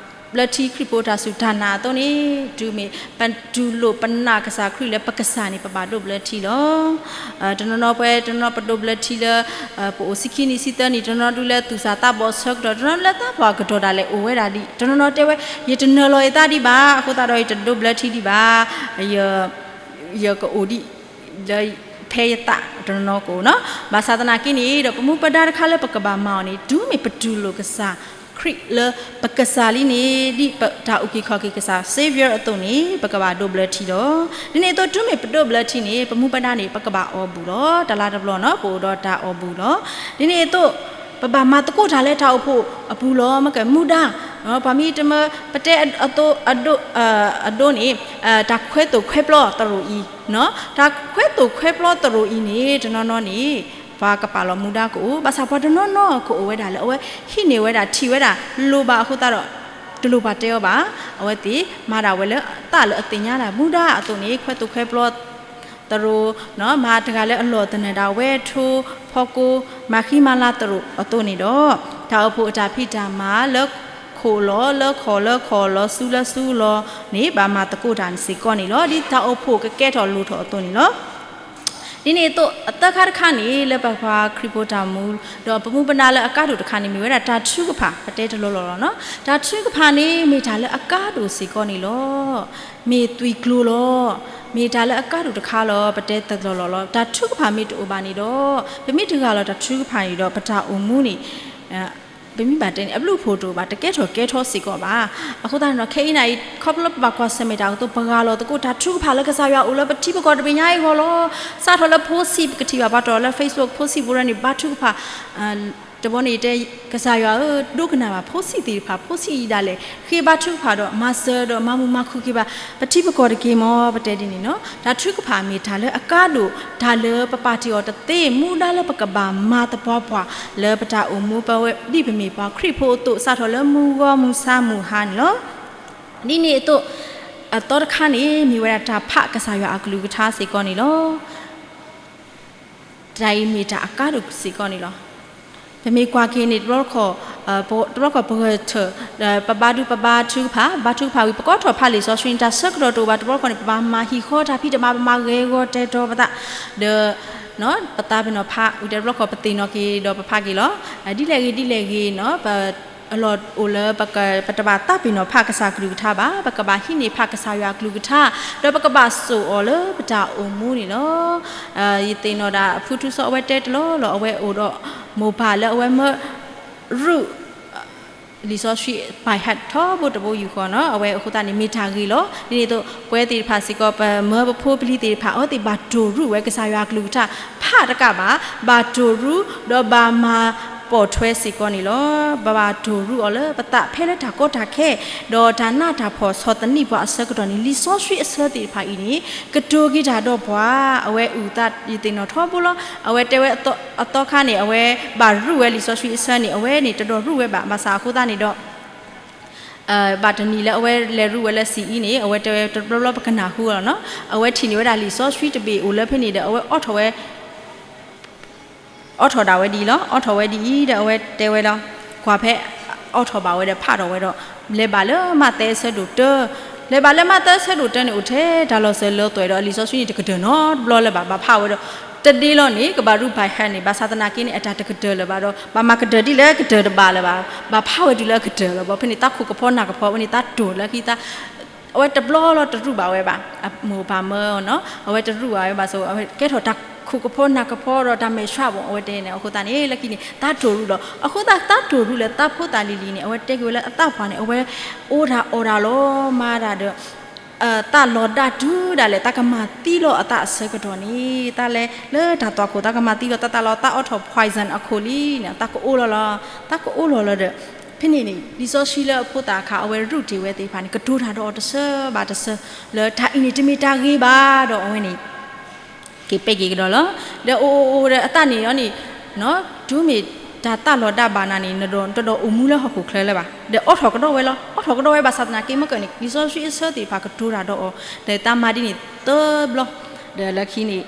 ဘျၢထံခရံာ်ဖိတၢ်စူၢ်တၢ်နာ်အသိးန့ၣ် တုၤမ့ၢ်ပတူၢ်လိာ်ပနာ်ကစၢ်ခရံာ်လၢပကစၢ်န့ၣ် ပဘၣ်ဒိးဘျၢထံလီၤ. တနီၤနီၤပှဲၤ တနီၤပဒိးဘျၢထံလၢ ပအိၣ်ဆံခံနံၣ်ဆံသၢနံၣ် တနီၤဒုးလၢသူၣ်စၢ်သးဘီၣ်ဆၢကတီၢ် တနီၤလၢသးပှၢ်ကတီၢ်ဒၣ်လဲာ်အိၣ်ဝဲဒၣ်ဒံး တနီၤနီၤတဲဝဲ ယတနၢၤလီၤယသးဒံးဘၣ် အဃိသတးဒီးယတဒိးဘျၢထံဒံးဘၣ် ယကအိၣ်ဒံး လၢဖဲယသး တနီၤနီၤကအိၣ်နီၤ. ဘၣ်ဆၣ်သနာ်က့န့ၣ်ဒီး ပမူပဒါတခါလၢပကဘၣ်မၤအီၤန့ၣ် တုၤမ့ၢ်ပတူၢ်လိာ်ကစၢ်ခရံာ်လၢပကစၢ်လံန့ၣ် ဒ်ပတၢ်အုၣ်က့ၤခီၣ်က့ၤကစၢ် Savior အသိးန့ၣ် ပကဘၣ်ဒိးဘျၢထံလီၤ. ဒ်န့ၣ်အသိး တုၤမ့ၢ်ပဒိးဘျၢထံန့ၣ် ပမူပဒါန့ၣ် ပကဘၣ်အီၣ်ဘူၣ်လီၤ. တၢ်လၤတဘျီနီၤ ပအိၣ်ဒီးတၢ်အီၣ်ဘူၣ်လီၤ. ဒ်န့ၣ်အသိး ပဘၣ်မၤသကိးတၢ်လၢတၢ်အိၣ်ဖှိၣ်အပူၤလီၤ. မ့ၢ်ကမူဒါ ပှၤမ့ၢ်တမၢ ပတဲအဒိ အဒိ အဒိန့ၣ် တၢ်ခွဲသိၣ်ခွဲပျီသရိာ်အံၤ, တၢ်ခွဲသိၣ်ခွဲပျီသရိာ်အံၤန့ၣ် တနီၤနီၤန့ၣ် ပှၤကပာ်လီၤမူဒါကအိၣ်, ဘၣ်ဆၣ်ပှၤတနီၤနီၤကအိၣ်ဝဲဒၣ်လၢအဝဲဟံးန့ၢ်ဝဲဒၣ်ထံၣ်ဝဲဒၣ်လိၣ်ဘၣ်အဃိသတးဒီး တလိၣ်ပှၤတဲအီၤဘၣ်. အဝဲသ့ၣ်မၤဒၣ်ဝဲလၢအသးလၢအသ့ၣ်ညါဒၣ်မူဒါအသိးန့ၣ် ခွဲသိၣ်ခွဲပျီ သရိာ်, မၤတဂၤလၢအလီၢ်သနၢၣ်ဒၣ်ဝဲထိဖီကိ, မၤဃံမၤလၤသရိာ်အသိးန့ၣ်ဒီး တၢ်အိၣ်ဖှိၣ်အတၢ်ဖံးတၢ်မၤလၢခိၣ်လီၤလၢခီၣ်လၢခီၣ်လီၤစုလၢစုလီၤန့ၣ် ဘၣ်မၤသကိးတၢ်စ့ၢ်ကီးန့ၣ်လီၤ. ဒ်တၢ်အိၣ်ဖှိၣ်ကကဲထီၣ်လိၣ်ထီၣ်အသိးန့ၣ်လီၤ. ဒ်န့ၣ်အသိး အသၢခါတခါန့ၣ် လၢပပှၤခရံာ်ဖိတၢ်အိၣ်မူ ဒီးပမူပဒါလၢအကါဒိၣ်တခါန့ၣ် မ့ၢ်ဝဲဒၣ်တၢ်ထုကဖၣ် ပတဲတလီၢ်လီၢ်လီၤနီၤ. တၢ်ထုကဖၣ်န့ၣ် မ့ၢ်တၢ်လၢအကါဒိၣ်စ့ၢ်ကီးန့ၣ်လီၤ. မ့ၢ်သွံၣ်ကျိၤလီၤ. မ့ၢ်တၢ်လၢအကါဒိၣ်တခါလီၤ ပတဲတလီၢ်လီၢ်လီၤ. တၢ်ထုကဖၣ်မ့ၢ်တအိၣ်ဘၣ်န့ၣ်ဒီး ပမ့ၢ်တဂၢ်လီၤတၢ်ထုကဖၣ်န့ၣ်ဒီး ပတၢ်အိၣ်မူန့ၣ် ပမ့ၢ်ဘၣ်တဲန့ၣ် အဘျုးအဖှိၣ်တအိၣ်ဘၣ် တကဲထီၣ်ကဲထီစ့ၢ်ကီးဘၣ်. အဃိသတးန့ၣ်ဒီး ခဲအံၤန့ၣ် ခီဖျိလၢပဘၣ်ကွၢ်ဆၢၣ်မဲာ်တၢ်အသိး ပဂၢ်လီၤသကိးတၢ်ထုကဖၣ်လၢကစၢ်ယွၤအိၣ်လၢပထံပကီၢ်တဘ့ၣ်ညါအံၤအဂီၢ်လီၤ. စးထီၣ်လၢဖိဆံး ပကထံၣ်ဘၣ်ပှၤတီၢ်လၢ Facebook ဖိဆံးဖိရၢန့ၣ် ဘါထုကဖၣ် တဘျီန့ၣ်တဲ ကစၢ်ယွၤဧၢ ဒိကနၣ်ဘၣ်ဖိဆံးသ့ၣ်တဖၣ် ဖိဆံးအံၤဒၣ်လဲာ် ဃ့ဘါထုကဖၣ်ဒီးမၤစၢၤဒီးမၤမုာ်မၤခုၣ်က့ၤဘၣ် ပထံပကီၢ်တက့ၢ်မၢ် ပတဲဒ်န့ၣ်နီၤ. တၢ်ထုကဖၣ်မ့ၢ်တၢ်လၢအကါဒိၣ် တၢ်လၢပပာ်တ့ၢ်အီၤတသ့ မူဒါလၢပကဘၣ်မၤသပှၢ်ပှၢ် လၢပတၢ်အိၣ်မူပဝဲ ဒ်ပမ့ၢ်ပှၤခရံာ်ဖိအသိး စးထီၣ်လၢမုၢ်ဂီၤမုၢ်ဆါမုၢ်ဟါန့ၣ်လီၤ. ဒ်န့ၣ်အသိး အသီတခါန့ၣ် မ့ၢ်ဝဲဒၣ်တၢ်ဖးကစၢ်ယွၤအကလုၢ်ကထါစ့ၢ်ကီးန့ၣ်လီၤ. တၢ်အံၤမ့ၢ်တၢ်အကါဒိၣ်စ့ၢ်ကီးန့ၣ်လီၤ. ပမ့ၢ်ကွၢ်က့ၤန့ၣ် တဘျီတခီၣ် တဘျီတခီၣ်ပဂဲၤထၢၣ် ပဘါဒူ ပဘါထုကဖၣ် ဘါထုကဖၣ်ဝံၤ ပကိးထီၣ်ဖးလံာ်စီဆှံန့ၣ် တၢ်ဆၢကတီၢ်တအိၣ်ဘၣ် တဘျီတခီၣ်န့ၣ် ပဘၣ်မၤဟံၣ်ဃီတၢ်ဖံးတၢ်မၤ ပမၤဂဲၤဂီၤတဲာ်တီၤပသး ဒီး ပသးပ့ၤနီၣ်ဖးဝံၤ တဘျီတခီၣ်ပသ့ၣ်နီၣ်က့ၤဒီးပဖးက့ၤလီၤ. ဒ်လဲၣ်ဂ့ၤဒ်လဲၣ်ဂ့ၤနီၤ ပ အလီၢ်အိၣ်လၢ ပတဘၣ်သးပ့ၤနီၣ်ဖးကစၢ်ကလုၢ်ကထါဘၣ်, ပကဘၣ်ဟံးန့ၢ်ဖးကစၢ်ယွၤအကလုၢ်ကထါ, ဒီးပကဘၣ်စိာ်အီၤလၢပတၢ်အိၣ်မူန့ၣ်လီၤ. ယသ့ၣ်နီၣ်ဒၣ်ဖုထူစီအဝဲတဲတလီၢ်လီၢ် အဝဲအိၣ်ဒီးမိၢ်ပၢ်လၢအဝဲမၢရူၢ် လံာ်စီဆှံ by heart ထီဘိတဘိယူၢ်ဃီနီၤ, အဝဲအဃိသတးန့ၣ် မ့ၢ်တၢ်ဂ့ၤလီၤ. ဒ်န့ၣ်အသိး ပဝဲသ့ၣ်တဖၣ်စ့ၢ်ကီး ပမၢပဖိပလံၤသ့ၣ်တဖၣ် အဝဲသ့ၣ်ဘၣ်တိၢ်ရူၢ်ဝဲကစၢ်ယွၤအကလုၢ်ကထါ ဖးတကးဘၣ်, ဘၣ်တိၢ်ရူၢ် ဒီးဘၣ်မၤပိာ်ထွဲစ့ၢ်ကီးန့ၣ်လီၤ. ပဘၣ်တိၢ်ရူၢ်အီၤလၢပသးဖဲလၢတၢ်ကီတၢ်ခဲ ဒီးတၢ်နးတၢ်ဖှီၣ်ဆီၣ်သနံးပှၤအဆၢကတီၢ်န့ၣ် လံာ်စီဆှံအဆၢသ့ၣ်တဖၣ်အံၤန့ၣ် ကတိၤက့ၤတၢ်ဒီးပှၤ အဝဲအုၣ်သးယသ့ၣ်နီၣ်ထီဘိလီၤ. အဝဲတဲဝဲအသီခါန့ၣ် အဝဲဘၣ်ရူၢ်ဝဲလံာ်စီဆှံအဆၢန့ၣ် အဝဲန့ၣ်တဒိးရူၢ်ဝဲဘၣ် ဘၣ်ဆၣ်အဃိသတးန့ၣ်ဒီး ဘၣ်တနံၤလၢအဝဲလဲၤရူၢ်ဝဲလၢစံၣ်အံၤန့ၣ် အဝဲတဲဝဲတဘျီဘျီပကနၢ်ဟူလီၤနီၤ, အဝဲထံၣ်န့ၢ်ဝဲဒၣ်လံာ်စီဆှံတဘ့ၣ်အိၣ်လၢဖဲန့ၣ်ဒီး အဝဲအိးထီၣ်ဝဲ အိးထီၣ်ဒၣ်ဝဲဒ်အံၤလီၤ. အိးထီၣ်ဝဲဒ်အံၤဒီး အဝဲတဲဝဲလီၤ, ကွၢ်ဖဲ အိးထီၣ်ဘၣ်ဝဲဒီးဖးထီၣ်ဝဲဒီး လဲၤဘၣ်လၢမးသဲအဆၢဒိၣ်တၢ, လဲၤဘၣ်လၢမးသဲအဆၢဒိၣ်တၢန့ၣ် အိၣ်ထဲတၢ်လီၢ်စၢၤလၢသွဲၣ်ဒီး လံာ်စီဆှံန့ၣ်တကတၢၢ်နီတဘျီလၢၤဘၣ် ဘၣ်ဖးဝဲဒီး တဒ့လီၤန့ၣ် ကဘၣ်ရူၢ် by heart န့ၣ် ဘၣ်ဆၣ်သနာ်က့န့ၣ် အတၢ်တကတၢၢ်လၢၤဘၣ်ဒီး ဘၣ်မၤကတၢၢ်ဒ်လၢကတၢၢ်တဘၣ်လၢၤဘၣ်, ဘၣ်ဖးဝဲတုၤလၢအကတၢၢ်လီၤ. ဘၣ်ဖဲန့ၣ် သးခိၣ်ကဖီနၢ်ကဖီဝဲန့ၣ် သးတိၢ်လၢခံသး အဝဲတဘျီလီၤတရူၢ်ဘၣ်ဝဲဘၣ်, အမိၢ်ပၢ်မၢနီၤ အဝဲတရူၢ်ဘၣ်ဝဲဘၣ်ဆိ အဝဲကဲထီၣ်တၢ်ခိၣ်ကဖီနၢ်ကဖီဒီးတၢ်မဲာ်ဆှးဘၣ် အဝဲတဲန့ၣ် အဃိသတးန့ၣ် လၢခံန့ၣ် သးတိၢ်ရူၢ်လီၤ. အဃိသတး သးတိၢ်ရူၢ်လၢသးဖိသၣ်လံၤလံၤန့ၣ် အဝဲတဲက့ၤဝဲလၢအသးပှၢ်န့ၣ် အဝဲအိၣ်တၢ်အီၣ်တၢ်လီၤမၤတၢ်ဒီး သးလီၤဒၣ်တုၤဒၣ်လဲာ် သးကမၤသံလီၤအသးအဆၢကတီၢ်န့ၣ် သးလဲၤလၢတၢ်သွၣ်ခိၣ် သးကမၤသံလီၤသးသးလီၤ သးအိးထီၣ် poison အခိၣ်လံန့ၣ် သးကအိၣ်လီၤလီၤ, သးကအိၣ်လီၤလီၤဒီး ဖဲန့ၣ်န့ၣ် လံာ်စီဆှံလၢအဖိသၣ်အခါ အဝဲရူၢ်တ့ၢ်ဝဲသ့ၣ်တဖၣ်န့ၣ် ကတိၤတၢ်ဒီးအီၤတဆၢဘၣ်တဆၢ လၢတၢ်အံၤန့ၣ်တမ့ၢ်တၢ်ဂ့ၤဘၣ်ဒီးအဝဲန့ၣ် က့ၤပဲာ်က့ၤကဒီးလီၤ. ဒီးအိၣ်အိၣ်အိၣ်ဒီးအသးန့ၣ်လီၤန့ၣ် တုၤမ့ၢ်တၢ်သးလီၤဒၣ်ဘၣ်နၤန့ၣ် နတဒိးအိၣ်မူလၢဟီၣ်ခိၣ်ချၢလၢၤဘၣ်. ဒီးအိးထီၣ်ကဒီးဝဲလီၤ. အိးထီၣ်ကဒီးဝဲဘၣ်ဆၣ်သနာ်က့ မ့ၢ်ကန့ၣ် လံာ်စီဆှံအဆၢသ့ၣ်တဖၣ်ကတိၤတၢ်ဒီးအီၤ ဒီးသးမၤဒ်န့ၣ်သၢဘျီ ဒီးလၢခံန့ၣ်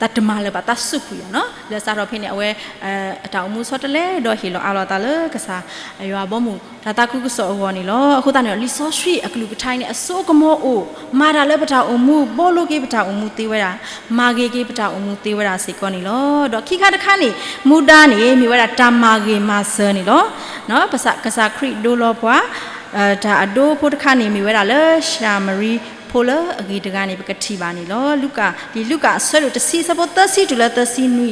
သးတမၤလၢၤဘၣ် သးစူးကွံာ်အီၤနီၤ. လၢစးထီၣ်ဖဲန့ၣ် အဝဲ အတၢ်အိၣ်မူဆီတလဲဒီးဟ့ၣ်လီၤအးလီၤသးလၢကစၢ်ယွၤဘီမုၢ် တၢ်သးခုကစီၣ်အဂီၢ်န့ၣ်လီၤ. အဃိသတးန့ၣ် လံာ်စီဆှံအကလုၢ်ကထါအံၤန့ၣ် အစိကမီၤအိၣ် မၤတၢ်လၢပတၢ်အိၣ်မူ ဘီလိက့ၤပတၢ်အိၣ်မူသ့ဝဲဒၣ် မၤဂ့ၤက့ၤပတၢ်အိၣ်မူသ့ဝဲဒၣ်စ့ၢ်ကီးန့ၣ်လီၤ. ဒီးခံခါတခါန့ၣ် မူဒါန့ၣ် မ့ၢ်ဝဲဒၣ်တၢ်မၤဂ့ၤမၤစၢၤန့ၣ်လီၤ. ကစၢ်ခရံာ်ဒိလီၤပှၤ တၢ်အဒိဖိတခါန့ၣ် မ့ၢ်ဝဲဒၣ်လၢၡၤမရံဖိလၢအဂ့ၤတဂၤန့ၣ် ပကထံၣ်ဘၣ်န့ၣ်လီၤ. လူၤကၣ် လံာ်လူၤကၣ်အဆၢဒိၣ်တဆံ အဆၢဖိသၢဆံတုၤလၢသၢဆံနွံ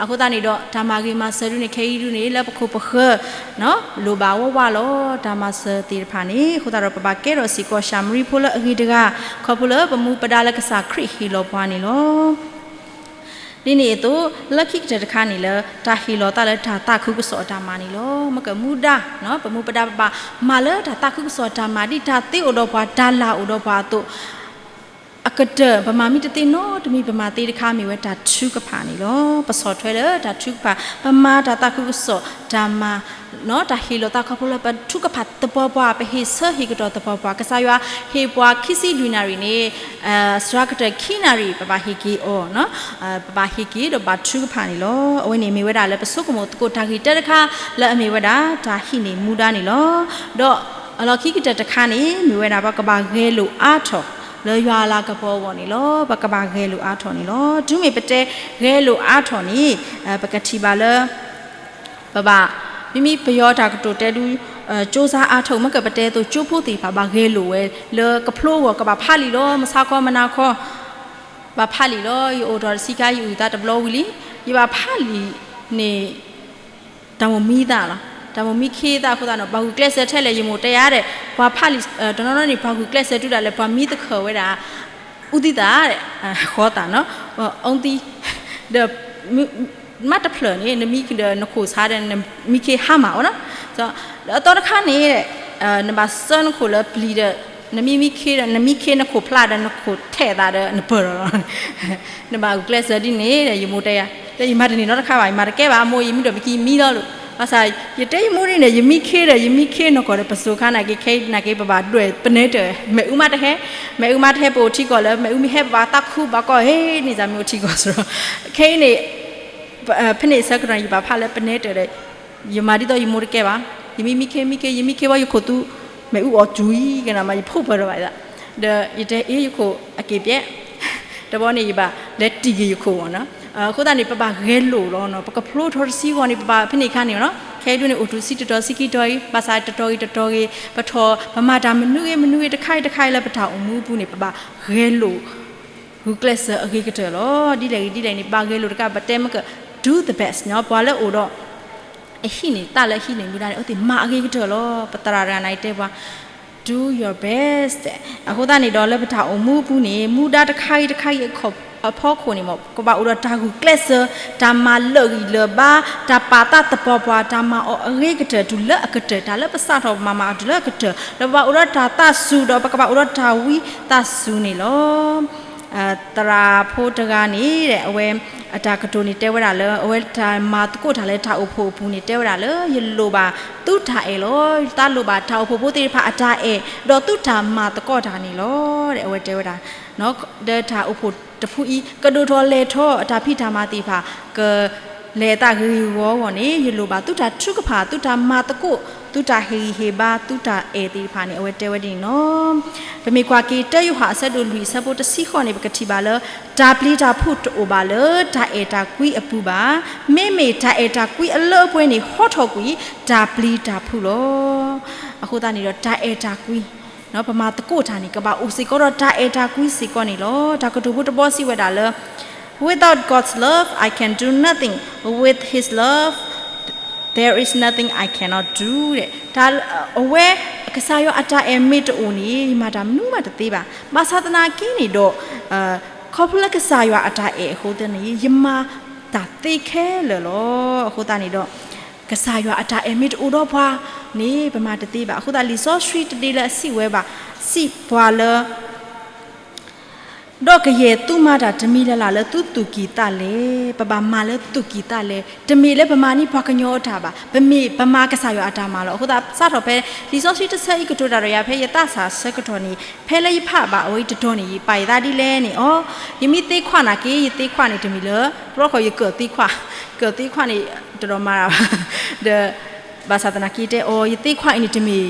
အဃိသတးန့ၣ်ဒီး တၢ်မၤဂ့ၤမၤစၢၤဒုန့ၣ် ခဲအံၤဒုန့ၣ် လၢပခိၣ်ပဃၢၤ လိၣ်ဘၣ်ဝးဝးလီၤ တၢ်မၤစၢၤသ့ၣ်တဖၣ်န့ၣ်. အဃိသတးဒီး ပဘၣ်ကဲထီၣ်စ့ၢ်ကီး ၡၤမရံဖိလၢအဂ့ၤတဂၤ ခီဖျိလၢပမူပဒါလၢကစၢ်ခရံာ်ဟ့ၣ်လီၤပှၤန့ၣ်လီၤ. ဒ်န့ၣ်အသိး လၢခံကတၢၢ်တခါန့ၣ်လၢ တၢ်ဟ့ၣ်လီၤသးလၢတၢ်သးခုကစီၣ်အတၢ်မၤန့ၣ်လီၤ. မ့ၢ်ကမူဒါ ပမူပဒါပဘၣ်မၤလၢတၢ်သးခုကစီၣ်အတၢ်မၤ ဒ်တၢ်သ့အိၣ်ဒီးပှၤ တၢ်လၢ်အိၣ်ဒီးပှၤအသိး အကတၢၢ် ပမၤမ့ၢ်တသ့နီတမံၤ ပမၤသ့တခါ မ့ၢ်ဝဲတၢ်ထုကဖၣ်န့ၣ်လီၤ. ပဆီၣ်ထွဲလၢတၢ်ထုကဖၣ် ပမၤတၢ်သးခုကစီၣ်တၢ်မၤ တၢ်ဟ့ၣ်လီၤသးခီဖျိလၢပထုကဖၣ်သပှၢ်ပှၢ် ပဟ့ၣ်ဆၢဟ့ၣ်ကတီၢ်သပှၢ်ပှၢ် ကစၢ်ယွၤဟ့ၣ်ပှၤခံဆံလွံၢ်နၣ်ရံၣ်န့ၣ် စှၤကတၢၢ်ခံနၣ်ရံၣ် ပဘၣ်ဟ့ၣ်က့ၤအီၤ ပဘၣ်ဟ့ၣ်က့ၤဒီးဘၣ်ထုကဖၣ်န့ၣ်လီၤ. အဝဲန့ၣ်မ့ၢ်ဝဲဒၣ်လၢပဆိကမိၣ်သကိးတၢ်ဂ့ၢ်တၢတခါ လၢအမ့ၢ်ဝဲဒၣ်တၢ်ဟံးန့ၢ်မူဒါန့ၣ်လီၤ. ဒီးအလီၢ်ခံကတၢၢ်တခါန့ၣ် မ့ၢ်ဝဲဒၣ်ပကဘၣ်ဂဲၤလိာ်အါထီၣ် လၢယွၤအလၤကပီၤအဂီၢ်န့ၣ်လီၤ. ပကဘၣ်ဂဲၤလိာ်အါထီၣ်န့ၣ်လီၤ. တုၤမ့ၢ်ပတဲဂဲၤလိာ်အါထီၣ်န့ၣ် ပကထံၣ်ဘၣ်လၢ ပဘၣ် မ့မ့ၢ်ပယီၤတၢ်ကတိၤတဲဒု ကြိုးစားအားထုတ် မ့ၢ်ကပတဲအသိး ကၠိဖိသ့ၣ်တဖၣ်ဘၣ်ဂဲၤလိာ်ဝဲ လၢကဖျိအဂီၢ် ကဘၣ်ဖးလံာ်လီၤ. မဆါခီမနၤခီ ဘၣ်ဖးလံာ်လီၤ. ယအိၣ်ထီၣ်တဆံခါ ယအုၣ်သးတဘျီဝံၤလံ. ယဘၣ်ဖးလံာ်န့ၣ် တၢ်မိၣ်မံသးလီၤ. တၢ်မိၣ်မံခ့သးအဃိသတးန့ၣ် ပှၤဂုာ်ကျဲးစၢးထဲလဲၣ် ယမိၢ်တဲယၤဒီး ပှၤဖးလံာ် တနီၤနီၤန့ၣ် ပှၤဂုာ်ကျဲးစၢးတုၤဒၣ်လဲာ် ပှၤမံသခၢၣ်ဝဲဒၣ် အူသံသး ဃီသးနီၤ အူသံ ဒီး မ့ၢ်တဖျၢၣ်န့ၣ် နမံဒီးနခိၣ်ဆါဒီး နမံခ့ဟါမၢ်အီၤနီၤ. ဒီးအသီတခါန့ၣ် နဘၣ်စၢနခိၣ်လၢပျံၤဒီး နမံမံခ့ဒီး နမံခ့နခိၣ်ဖျါဒီး နခိၣ်ထဲးသးဒီး နပၢၢ်လီၤလီၤ. နဘၣ်ဂုာ်ကျဲးစၢးဒ်န့ၣ်ဒီး ယမိၢ်တဲယၤ ဒီးယမၤတန့ၢ်နီတခါဘၣ် ယမၤတကဲဘၣ် မိၢ်ယမံဒီးမံခ့မံလီၤလိာ်. ဘၣ်ဆၣ် ယတဲယမိၢ်ဒ်န့ၣ် ယမံခ့ဒီး ယမံခ့နီၢ်ကီၢ်ဒီး ပစိၤခါနာ်က့ ခဲအံၤနာ်က့ ပဘၣ်ဒွဲၣ်ပနဲတၢၢ် မ့ၣ်အူမးတဟဲ မ့ၣ်အူမးတဟဲ ပအိၣ်ထံကီၢ်လၢ မ့ၣ်အူမ့ၢ်ဟဲပဘၣ်သးခူဘၣ်ကီး ဟ့ၣ်န့ၢ်စၢ်မ့ၢ်အိၣ်ထံကီၢ်စရီ ခဲအံၤန့ၣ် ဖဲန့ၣ်ဆၢကတီၢ်န့ၣ် ယဘၣ်ဖးလၢပနဲတၢၢ်ဒီး ယမၤဒ်သိးယမိၢ်တကဲဘၣ်. ယမံမံခ့မံခ့ ယမံခ့ဘၣ် ယခိၣ်သူ မ့ၣ်အူအီၣ်စူၤအံၤကနၣ်မး ယဖိပၢၢ်ဒီးဘၣ်အသး ဒီးယတဲအ့ၣ်ယခိၣ်အက့ၤပျဲ တဘျီန့ၣ် ယဘၣ်လဲၤတံၢ်က့ၤယခိၣ်မ့ၢ်နီၤ. အဃိသတးန့ၣ် ပဘၣ်ဂဲၤလိာ်လီၤနီၤ. ပကဖျိထီၣ်တဆံဂီၢ်န့ၣ် ပဘၣ်ဖဲန့ၣ်အခါန့ၣ်နီၤ. ခဲအံၤဒုန့ၣ် အိၣ်တူၤဆံတတီၤဆံခံတီၤအံၤ ဘၣ်ဆၣ်တတီၤဂ့ၤတတီၤဂ့ၤ ပထီၣ် ပမၤတၢ်မနုၤဂ့ၤမနုၤဂ့ၤတခါဂ့ၤတခါဂ့ၤလၢပတၢ်အိၣ်မူအပူၤန့ၣ် ပဘၣ်ဂဲၤလိာ် ဂုာ်ကျဲးစၢးအဂ့ၤကတၢၢ်လီၤ. ဒ်လဲၣ်ဂ့ၤဒ်လဲၣ်န့ၣ် ပဘၣ်ဂဲၤလိာ်တကး ပတဲမ့ၢ်က do the best နီၤ. ပှၤလၢအိၣ်ဒီး အဟံးန့ၢ် တၢ်လၢအဟံးန့ၢ်မူဒါန့ၣ် အဝဲသ့ၣ်မၤအဂ့ၤကတၢၢ်လီၤ. ပသရၣ်တဂၤန့ၣ်တဲပှၤ do your best အဃိသတးန့ၣ်ဒီး လၢပတၢ်အိၣ်မူအပူၤန့ၣ် မူဒါတခါဂ့ၤတခါဂ့ၤအဖီခိၣ်န့ၣ်မ့ၢ် ကဘၣ်အိၣ်ဒီးတၢ်ဂုာ်ကျဲးစၢး တၢ်မၤလၢာ်ဂံၢ်လၢာ်ဘါ တၢ်ပာ်သးသပှၢ်ပှၢ် တၢ်မၤအီၤအဂ့ၤကတၢၢ် တုၤလၢအကတၢၢ် တၢ်လၢပစးထီၣ်ပမၤမၤအီၤတုၤလၢအကတၢၢ် ဒီးပဘၣ်အိၣ်ဒီးတၢ်သးစူၤ ဒီးပကဘၣ်အိၣ်ဒီးတၢ်ဝံသးစူၤန့ၣ်လီၤ. သရၣ်ဖိတဂၤန့ၣ် အဝဲအတၢ်ကတိၤန့ၣ်တဲဝဲဒၣ်လၢ အဝဲတၢ်မၤသကိးတၢ်လၢတၢ်အိၣ်ဖှိၣ်အပူၤန့ၣ် တဲဝဲဒၣ်လၢ ယလိၣ်ဘၣ်သုတၢ်အဲၣ်လီၤ. သးလိၣ်ဘၣ်တၢ်အိၣ်ဖှိၣ်ဖိသ့ၣ်တဖၣ်အတၢ်အဲၣ် ဒီးသုတၢ်မၤသကိးတၢ်န့ၣ်လီၤ. အဝဲတဲဝဲဒၣ် ဒီးတၢ်အိၣ်ဖှိၣ်တဖုအံၤ ကဒိၣ်ထီၣ်လဲၢ်ထီၣ်အတၢ်ဖံးတၢ်မၤသ့ၣ်တဖၣ် ကလဲၤအသးဂ့ၤဂ့ၤဂီၢ်ဂီၢ်န့ၣ် ယလိၣ်ဘၣ်သုတၢ်ထုကဖၣ် သုတၢ်မၤသကိး သုတၢ်ဟ့ၣ်ဂံၢ်ဟ့ၣ်ဘါ သုတၢ်အဲၣ်သ့ၣ်တဖၣ်န့ၣ် အဝဲတဲဝဲဒ်န့ၣ်လီၤ. ပမ့ၢ်ကွၢ်က့ၤ တၢယိၤဟၣ်အဆၢဒိၣ်လွံၢ်အဆၢဖိတဆံဃိးန့ၣ် ပကထံၣ်ဘၣ်လၢ တၢ်ပျံၤတၢ်ဖုးတအိၣ်ဘၣ်လၢ တၢ်အဲၣ်တၢ်ကွံအပူၤဘၣ်. မ့မ့ၢ်တၢ်အဲၣ်တၢ်ကွံအလၢအပှဲၤန့ၣ် ဟီထီၣ်ကွံာ် တၢ်ပျံၤတၢ်ဖုးလီၤ. အဃိသတးန့ၣ်ဒီး တၢ်အဲၣ်တၢ်ကွံ ပမၤသကိးတၢ်န့ၣ် ကဘၣ်အိၣ်စ့ၢ်ကီးဒီးတၢ်အဲၣ်တၢ်ကွံစ့ၢ်ကီးန့ၣ်လီၤ. တၢ်ကတိၤဖိတဘီစံးဝဲဒၣ်လၢ Without God's love, I can do nothing. With His love, there is nothing I cannot do. အဝဲ ကစၢ်ယွၤအတၢ်အဲၣ်မ့ၢ်တအိၣ်န့ၣ် ယမၤတၢ်မနုၤမးတသ့ဘၣ်. ဘၣ်ဆၣ်သနာ်က့န့ၣ်ဒီး ခီဖျိလၢကစၢ်ယွၤအတၢ်အဲၣ်အဃိသတးန့ၣ် ယမၤတၢ်သ့ခဲလၢာ်လီၤ. အဃိသတးန့ၣ်ဒီး ကစၢ်ယွၤအတၢ်အဲၣ်မ့ၢ်တအိၣ်ဒီးပှၤန့ၣ် ပမၤတသ့ဘၣ်. အဃိသတး လံာ်စီဆှံတဒ့လၢအစံးဝဲဘၣ် စံးပှၤလၢ ဒီးကယဲၢ်သူမၤတၢ်တမံၤလၢ်လၢ်လၢသုသူၣ်ကံၢ်သးလဲ, ပဘၣ်မၤလၢသူၣ်ကံၢ်သးလဲ, တမ့ၢ်လၢပမၤန့ၢ်ပှၤကညီအတၢ်ဘၣ်, ပမ့ၢ်ပမၤကစၢ်ယွၤအတၢ်မၤလီၤ. အဃိသတး စးထီၣ်ဖဲလံာ်စီဆှံတဆၢအံၤ ကတိၤတၢ်ဒီးယၤ ဖဲယသးစၢ်ဆၢကတီၢ်န့ၣ် ဖဲလၢယဖးဘၣ်အဝဲတတီၤန့ၣ် ယပာ်ယသးဒ်လဲၣ်န့ၣ်, အိ, ယမ့ၢ်သ့ခွါနာ်က့ ယသ့ခွါန့ၣ်တမ့ၢ်လၢ တဘျီဃီယကၢၣ်သ့ခွါ, ကၢၣ်သ့ခွါန့ၣ် တဒိးမၤတၢ်ဘၣ်, ဒီး ဘၣ်ဆၣ်သနာ်က့တဲအီၤ ယသ့ခွါအံၤန့ၣ်တမ့ၢ်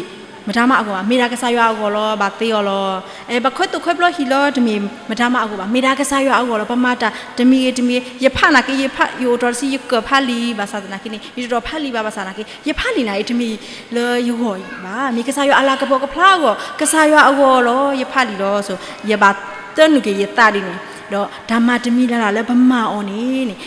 မတၤမးအဂီၢ်ဘၣ်, မ့ၢ်ဒၣ်ကစၢ်ယွၤအဂီၢ်လီၤ, ဘၣ်သ့အီၤလီၤ. အဲ ဘၣ်ခွဲသိၣ်ခွဲဖျီဟံၣ်လီၤ, တမ့ၢ်မတၤမးအဂီၢ်ဘၣ်, မ့ၢ်ဒၣ်ကစၢ်ယွၤအဂီၢ်လီၤ. ပမၤတၢ်တမံၤဂ့ၤတမံၤဂ့ၤ, ယဖးနာ်က့ ယဖး ယအိၣ်တ့ၢ်တဆံ ယကၢၣ်ဖးလံာ်, ဘၣ်ဆၣ်သနာ်က့န့ၣ် ယတဒိးဖးလံာ်ဘၣ်, ဘၣ်ဆၣ်သနာ်က့ ယဖးလံာ်နာ်က့ တမ့ၢ်လၢယဂီၢ်အံၤဘၣ်, မ့ၢ်ကစၢ်ယွၤအလၤကပီၤကဖျါအဂီၢ်, ကစၢ်ယွၤအဂီၢ်လီၤ, ယဖးလံာ်လီၤ. ဆိ ယဘၣ်သနုာ်က့ၤယသးဒ်န့ၣ်, ဒီးတၢ်မၤတမံၤလၢ်လၢ်လၢပမၤအီၤန့ၣ်န့ၣ်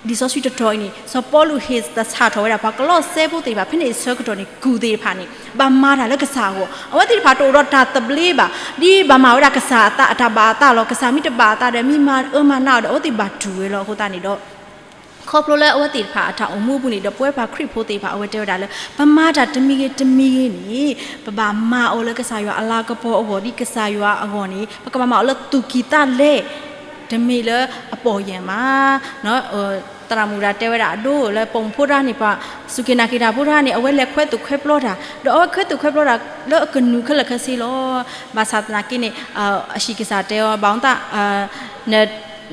လံာ်စီဆှံတတီၤအံၤန့ၣ် စီၤပီလူးဟ့ၣ်သဆၣ်ထီၣ်ဝဲဒၣ် ပှၤကလီးစဲဖိသ့ၣ်တဖၣ် ဖဲန့ၣ်အဆၢကတီၢ်န့ၣ် ကုၢ်သ့ၣ်တဖၣ်န့ၣ် ဘၣ်မၤတၢ်လၢကစၢ်အဂီၢ်, အဝဲသ့ၣ်တဖၣ်တအိၣ်ဒီးတၢ်သဘျ့ဘၣ်, ဒ်ဘၣ်မၤဝဲဒၣ်ကစၢ်အတၢ်ဘၣ်အသးလီၤ. ကစၢ်မ့ၢ်တဘၣ်အသးဒီး မ့ၢ်မၤအၢမၤနးအီၤဒီး အဝဲသ့ၣ်ဘၣ်တူၢ်ဝဲလီၤ. အဃိသတးန့ၣ်ဒီး ခီဖျိလၢအဝဲသ့ၣ်တဖၣ်အတၢ်အိၣ်မူအပူၤန့ၣ် ဒီးပဝဲပှၤခရံာ်ဖိသ့ၣ်တဖၣ် အဝဲတဲဝဲဒၣ်လၢ ပမၤတၢ်တမံၤဂ့ၤတမံၤဂ့ၤန့ၣ် ပဘၣ်မၤအီၤလၢကစၢ်ယွၤအလၤကပီၤအဂီၢ် ဒ်ကစၢ်ယွၤအဂီၢ်န့ၣ် ပကဘၣ်မၤအီၤလၢသူၣ်ကံၢ်သးလဲ, တမ့ၢ်လၢအပီၢ်ယၢ်မး သရၣ်မုၣ်တဂၤတဲဝဲဒၣ် အဒိလၢပိာ်မုၣ်ဖိတဂၤန့ၣ် ပှၤစူၢ်က့ၤနာ်က့ၤတၢ်ဖိတဂၤန့ၣ် အဝဲလဲၤခွဲသူၣ်ခွဲပျီတၢ် ဒီးအဝဲခွဲသူၣ်ခွဲပျီတၢ်လၢအကနူၤခဲလၢာ်ခဲဆ့လီၤ. ဘၣ်ဆၣ်သနာ်က့န့ၣ် အဟံၣ်ကစၢ်တဲအီၤ ဘၣ်မတၤ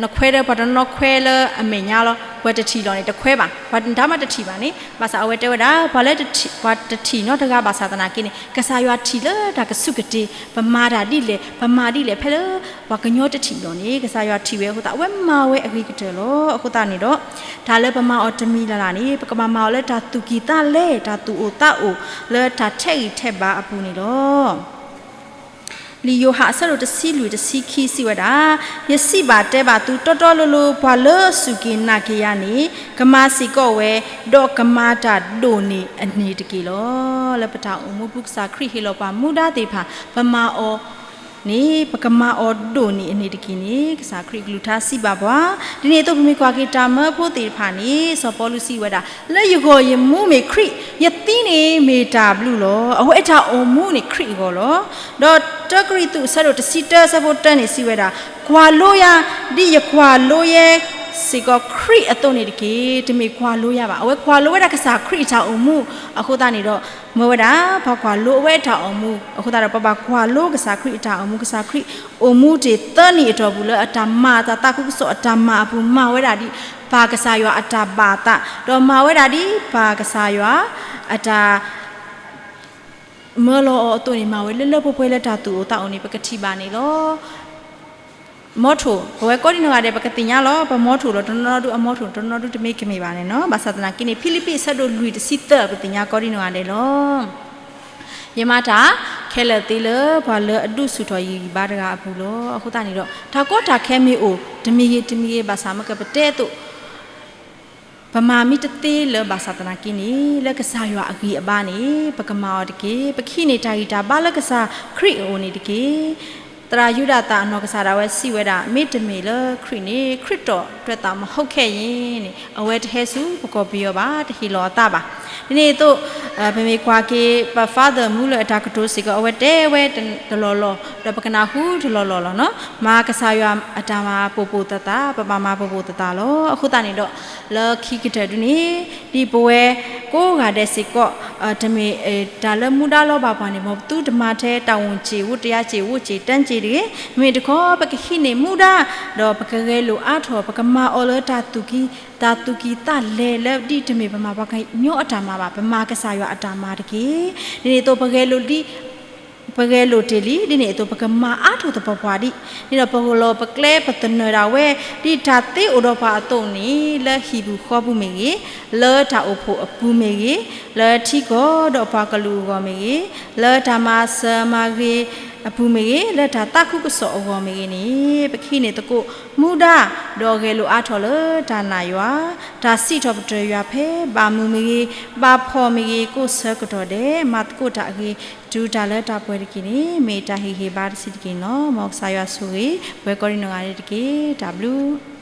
နခွဲဒီးပှၤတနီၤခွဲလၢအမဲာ်ညါလီၤ, ပှၤတထံၣ်လီၤန့ၣ် တခွဲဘၣ်, ပှၤတၢ်မၤတထံၣ်ဘၣ်န့ၣ်, ဘၣ်ဆၣ်အဝဲတဲဝဲဒၣ် ပှၤလၢ ပှၤတထံၣ်နီတဂၤဘၣ်ဆၣ်သနာ်က့န့ၣ် ကစၢ်ယွၤထံၣ်လၢတၢ်ကစူၢ်ကတ့ၢ် ပမၤတၢ်ဒ်လဲၣ် ပမၤဒ်လဲၣ် ဖဲလၢပှၤကညီတထံၣ်လီၤန့ၣ် ကစၢ်ယွၤထံၣ်ဝဲအဃိသတး အဝဲမၤဝဲအဂ့ၤကတၢၢ်လီၤ. အဃိသတးန့ၣ်ဒီး တၢ်လၢပမၤအီၤတမံၤလၢ်လၢ်န့ၣ် ပကဘၣ်မၤအီၤလၢတၢ်သူၣ်ကံၢ်သးလဲ တၢ်သူၣ်အိၣ်သးအိၣ် လၢတၢ်ထဲးဂံၢ်ထဲးဘါအပူၤန့ၣ်လီၤ. လံာ်ယိၤဟၣ်အဆၢဒိၣ်တဆံလွံၢ်တဆံခံစံးဝဲဒၣ်, ယစံးဘၣ်တဲဘၣ်သုတီတီလိၤလိၤ ပှၤလၢအစူၢ်က့ၤနာ်က့ၤယၤန့ၣ် ကမၤစ့ၢ်ကီးဝဲ, ဒီးကမၤတၢ်ဒိၣ်န့ၢ်အန့ၣ်တက့ၢ်လီၤ. လၢပတၢ်အိၣ်မူပူၤ ကစၢ်ခရံာ်ဟ့ၣ်လီၤပှၤမူဒါသ့ၣ်တဖၣ် ပမၤအီၤ န့ၣ် ပကမၤအီၤဒိၣ်န့ၢ်အန့ၣ်တက့ၢ်န့ၣ် ကစၢ်ခရံာ်ကလုၢ်ကထါစံးဘၣ်ပှၤ, ဒ်န့ၣ်အသိး ပမ့ၢ်ကွၢ်က့ၤတၢ်မၢဖိသ့ၣ်တဖၣ်န့ၣ် စီၤပီလူးစံးဝဲဒၣ်, လၢယဂီၢ်ယမူမ့ၢ်ခရံာ်, ယသံန့ၣ်မ့ၢ်တၢ်ဘျုးလီၤ. အဝဲအတၢ်အိၣ်မူန့ၣ်ခရံာ်အဂီၢ်လီၤ. ဒီးတၢကရံၣ်သူးအဆၢဒိၣ်တဆံတၢအဆၢဖိတၢန့ၣ်စံးဝဲဒၣ်, ကွၢ်လိယၤ, ဒ်ယကွၢ်လိယဲစ့ၢ်ကီးခရံာ်အသိးန့ၣ်တက့ၢ်. တမ့ၢ်ကွၢ်လိယၤဘၣ်. အဝဲကွၢ်လိဝဲဒၣ်ကစၢ်ခရံာ်အတၢ်အိၣ်မူအဃိသတးန့ၣ်ဒီး မၢဝဲဒၣ် ပှၤကွၢ်လိအဝဲအတၢ်အိၣ်မူအဃိသတးဒီး ပဘၣ်ကွၢ်လိကစၢ်ခရံာ်အတၢ်အိၣ်မူ, ကစၢ်ခရံာ်အိၣ်မူတ့ၢ်သၢနံၣ်အတီၢ်ပူၤလၢအတၢ်မၤအသး သးခုကစီၣ်အတၢ်မၤအပူၤ မၤဝဲဒၣ်ဒ် ပၢ်ကစၢ်ယွၤအတၢ်ဘၣ်အသး, ဒီးမၤဝဲဒၣ်ဒ်ပၢ်ကစၢ်ယွၤအတၢ် မၢလီၤအီၤအသိးန့ၣ် မၤဝဲလၢလၢပှဲၤပှဲၤလၢတၢ်သူၣ်အိၣ်သးအိၣ်န့ၣ် ပကထံၣ်ဘၣ်န့ၣ်လီၤ. မီထိၣ်, ပဝဲကိးဒံနီၢ်ဂၤဒဲး ပကသ့ၣ်ညါလီၤ. ပမီထိၣ်လီၤ တနီၤဒုအမီထိၣ် တနီၤဒုတမ့ၢ်ကမ့ၢ်ဘၣ်န့ၣ်နီၤ. ဘၣ်ဆၣ်သနာ်က့န့ၣ် ဖံလံးပံးအဆၢဒိၣ်လွံၢ်တဆံသၢ ပသ့ၣ်ညါကိးဒံနီၢ်ဂၤဒဲးလီၤ. ယမၤတၢ်ခဲလၢာ်သ့လၢပှၤလၢအဒုးဆူၣ်ထီၣ်ယဂံၢ်ဘါတဂၤအပူၤလီၤ. အဃိသတးန့ၣ်ဒီး တၢ်ကီတၢ်ခဲမ့ၢ်အိၣ် တမံၤဂ့ၤတမံၤဂ့ၤ ဘၣ်ဆၣ်မ့ၢ်ကပတဲအသိး ပမၤမ့ၢ်တသ့လၢၤဘၣ်ဆၣ်သနာ်က့န့ၣ် လၢကစၢ်ယွၤအဂံၢ်အဘါန့ၣ် ပကမၤအီၤတက့ၢ်. ပကဟံးန့ၢ်တၢ်ဂံၢ်တၢ်ဘါလၢကစၢ်ခရံာ်အအိၣ်န့ၣ်တက့ၢ်. သရၣ်ယူဒၤသၣ်အနီၢ်ကစၢ်ဒၣ်ဝဲစံးဝဲဒၣ် မ့တမ့ၢ်လၢခရံာ်န့ၣ် ခရံာ်တီၣ်တွဲသးမဟိခဲအံၤန့ၣ် အဝဲတဟဲဆူပကီၢ်ပယီၤဘၣ်, တဟ့ၣ်လီၤအသးဘၣ်. ဒ်န့ၣ်အသိး ပမ့ၢ်ကွၢ်က့ၤ ပ Father Muller အတၢ်ကတိၤစ့ၢ်ကီး အဝဲတဲဝဲတလီၢ်လီၢ် ဒီးပကနၢ်ဟူတလီၢ်လီၢ်လီၤနီၤ. မၤကစၢ်ယွၤအတၢ်မၤပိာ်ပိာ်သၣ်သၣ်, ပဘၣ်မၤပိာ်ပိာ်သၣ်သၣ်လီၤ. အဃိသတးန့ၣ်ဒီး လၢခံကတၢၢ်ဒ်န့ၣ် ဒ်ပဝဲကိးဂၤဒဲးစ့ၢ်ကီး တမ့ၢ်တၢ်လၢမူဒါလီၤဘၣ်ပှၤန့ၣ် မ်ပသုတမၤထဲတၢ်ဝူၣ်စ့ၣ်ဝူၣ်တယါစ့ၣ်ဝူၣ်စ့ၣ်တၢစ့ၣ်တဂ့ၤ. မ့မ့ၢ်တခီ ပကဟံးန့ၢ်မူဒါ ဒီးပကဂဲၤလိာ်အါထီၣ် ပကမၤအီၤလၢတၢ်သူၣ်ကံၢ် တၢ်သူၣ်ကံၢ်သးလဲလၢဒ်တမ့ၢ်ပမၤပှၤကညီအတၢ်မၤဘၣ်, ပမၤကစၢ်ယွၤအတၢ်မၤတက့ၢ်. ဒ်န့ၣ်အသိးပဂဲၤလိာ်ဒ် ပဂဲၤလိာ်တ့ၢ်လံ, ဒ်န့ၣ်အသိးပကမၤအါထီၣ်သပှၢ်ပှၢ်ဒံး, ဒ်န့ၣ်ဒီးပလီၢ်ပကျဲပသနၢၣ်ဒၣ်ဝဲ ဒ်တၢ်သ့အိၣ်ဒီးပှၤအသိးန့ၣ် လၢဟံၣ်ပူၤဃီပူၤမ့ၢ်ဂ့ၤ, လၢတၢ်အိၣ်ဖှိၣ်အပူၤမ့ၢ်ဂ့ၤ, လၢထံကီၢ်ဒီးပှၤကလုာ်အဂီၢ်မ့ၢ်ဂ့ၤ, လၢတၢ်မၤစၢၤမၤဂ့ၤအပူၤမ့ၢ်ဂ့ၤ, လၢတၢ်သးခုကစီၣ်အဂီၢ်မ့ၢ်ဂ့ၤန့ၣ် ပကဟံးန့ၢ်သကိးမူဒါ ဒီးဂဲၤလိာ်အါထီၣ်လၢတၢ်နာ်ယွၤ, တၢ်စံးထီၣ်ပတြၢၤယွၤဖဲဘၣ်မုာ်မ့ၢ်ဂ့ၤ, ဘၣ်ဖှီၣ်မ့ၢ်ဂ့ၤ, ကိးဆၢကတီၢ်ဒဲး မၤသကိးတၢ်အဂ့ၤ တုၤတၢ်လၢတၢ်ပှဲၤတက့ၢ်န့ၣ် မ့ၢ်တၢ်ဟ့ၣ်ဂံၢ်ဟ့ၣ်ဘါတဆံးတက့ၢ်န့ၣ်လီၤ. မ်ကစၢ်ယွၤဆိၣ်ဂ့ၤ ပဝဲကိးဒံနီၢ်ဂၤဒဲးတက့ၢ်. တၢ်ဘျုး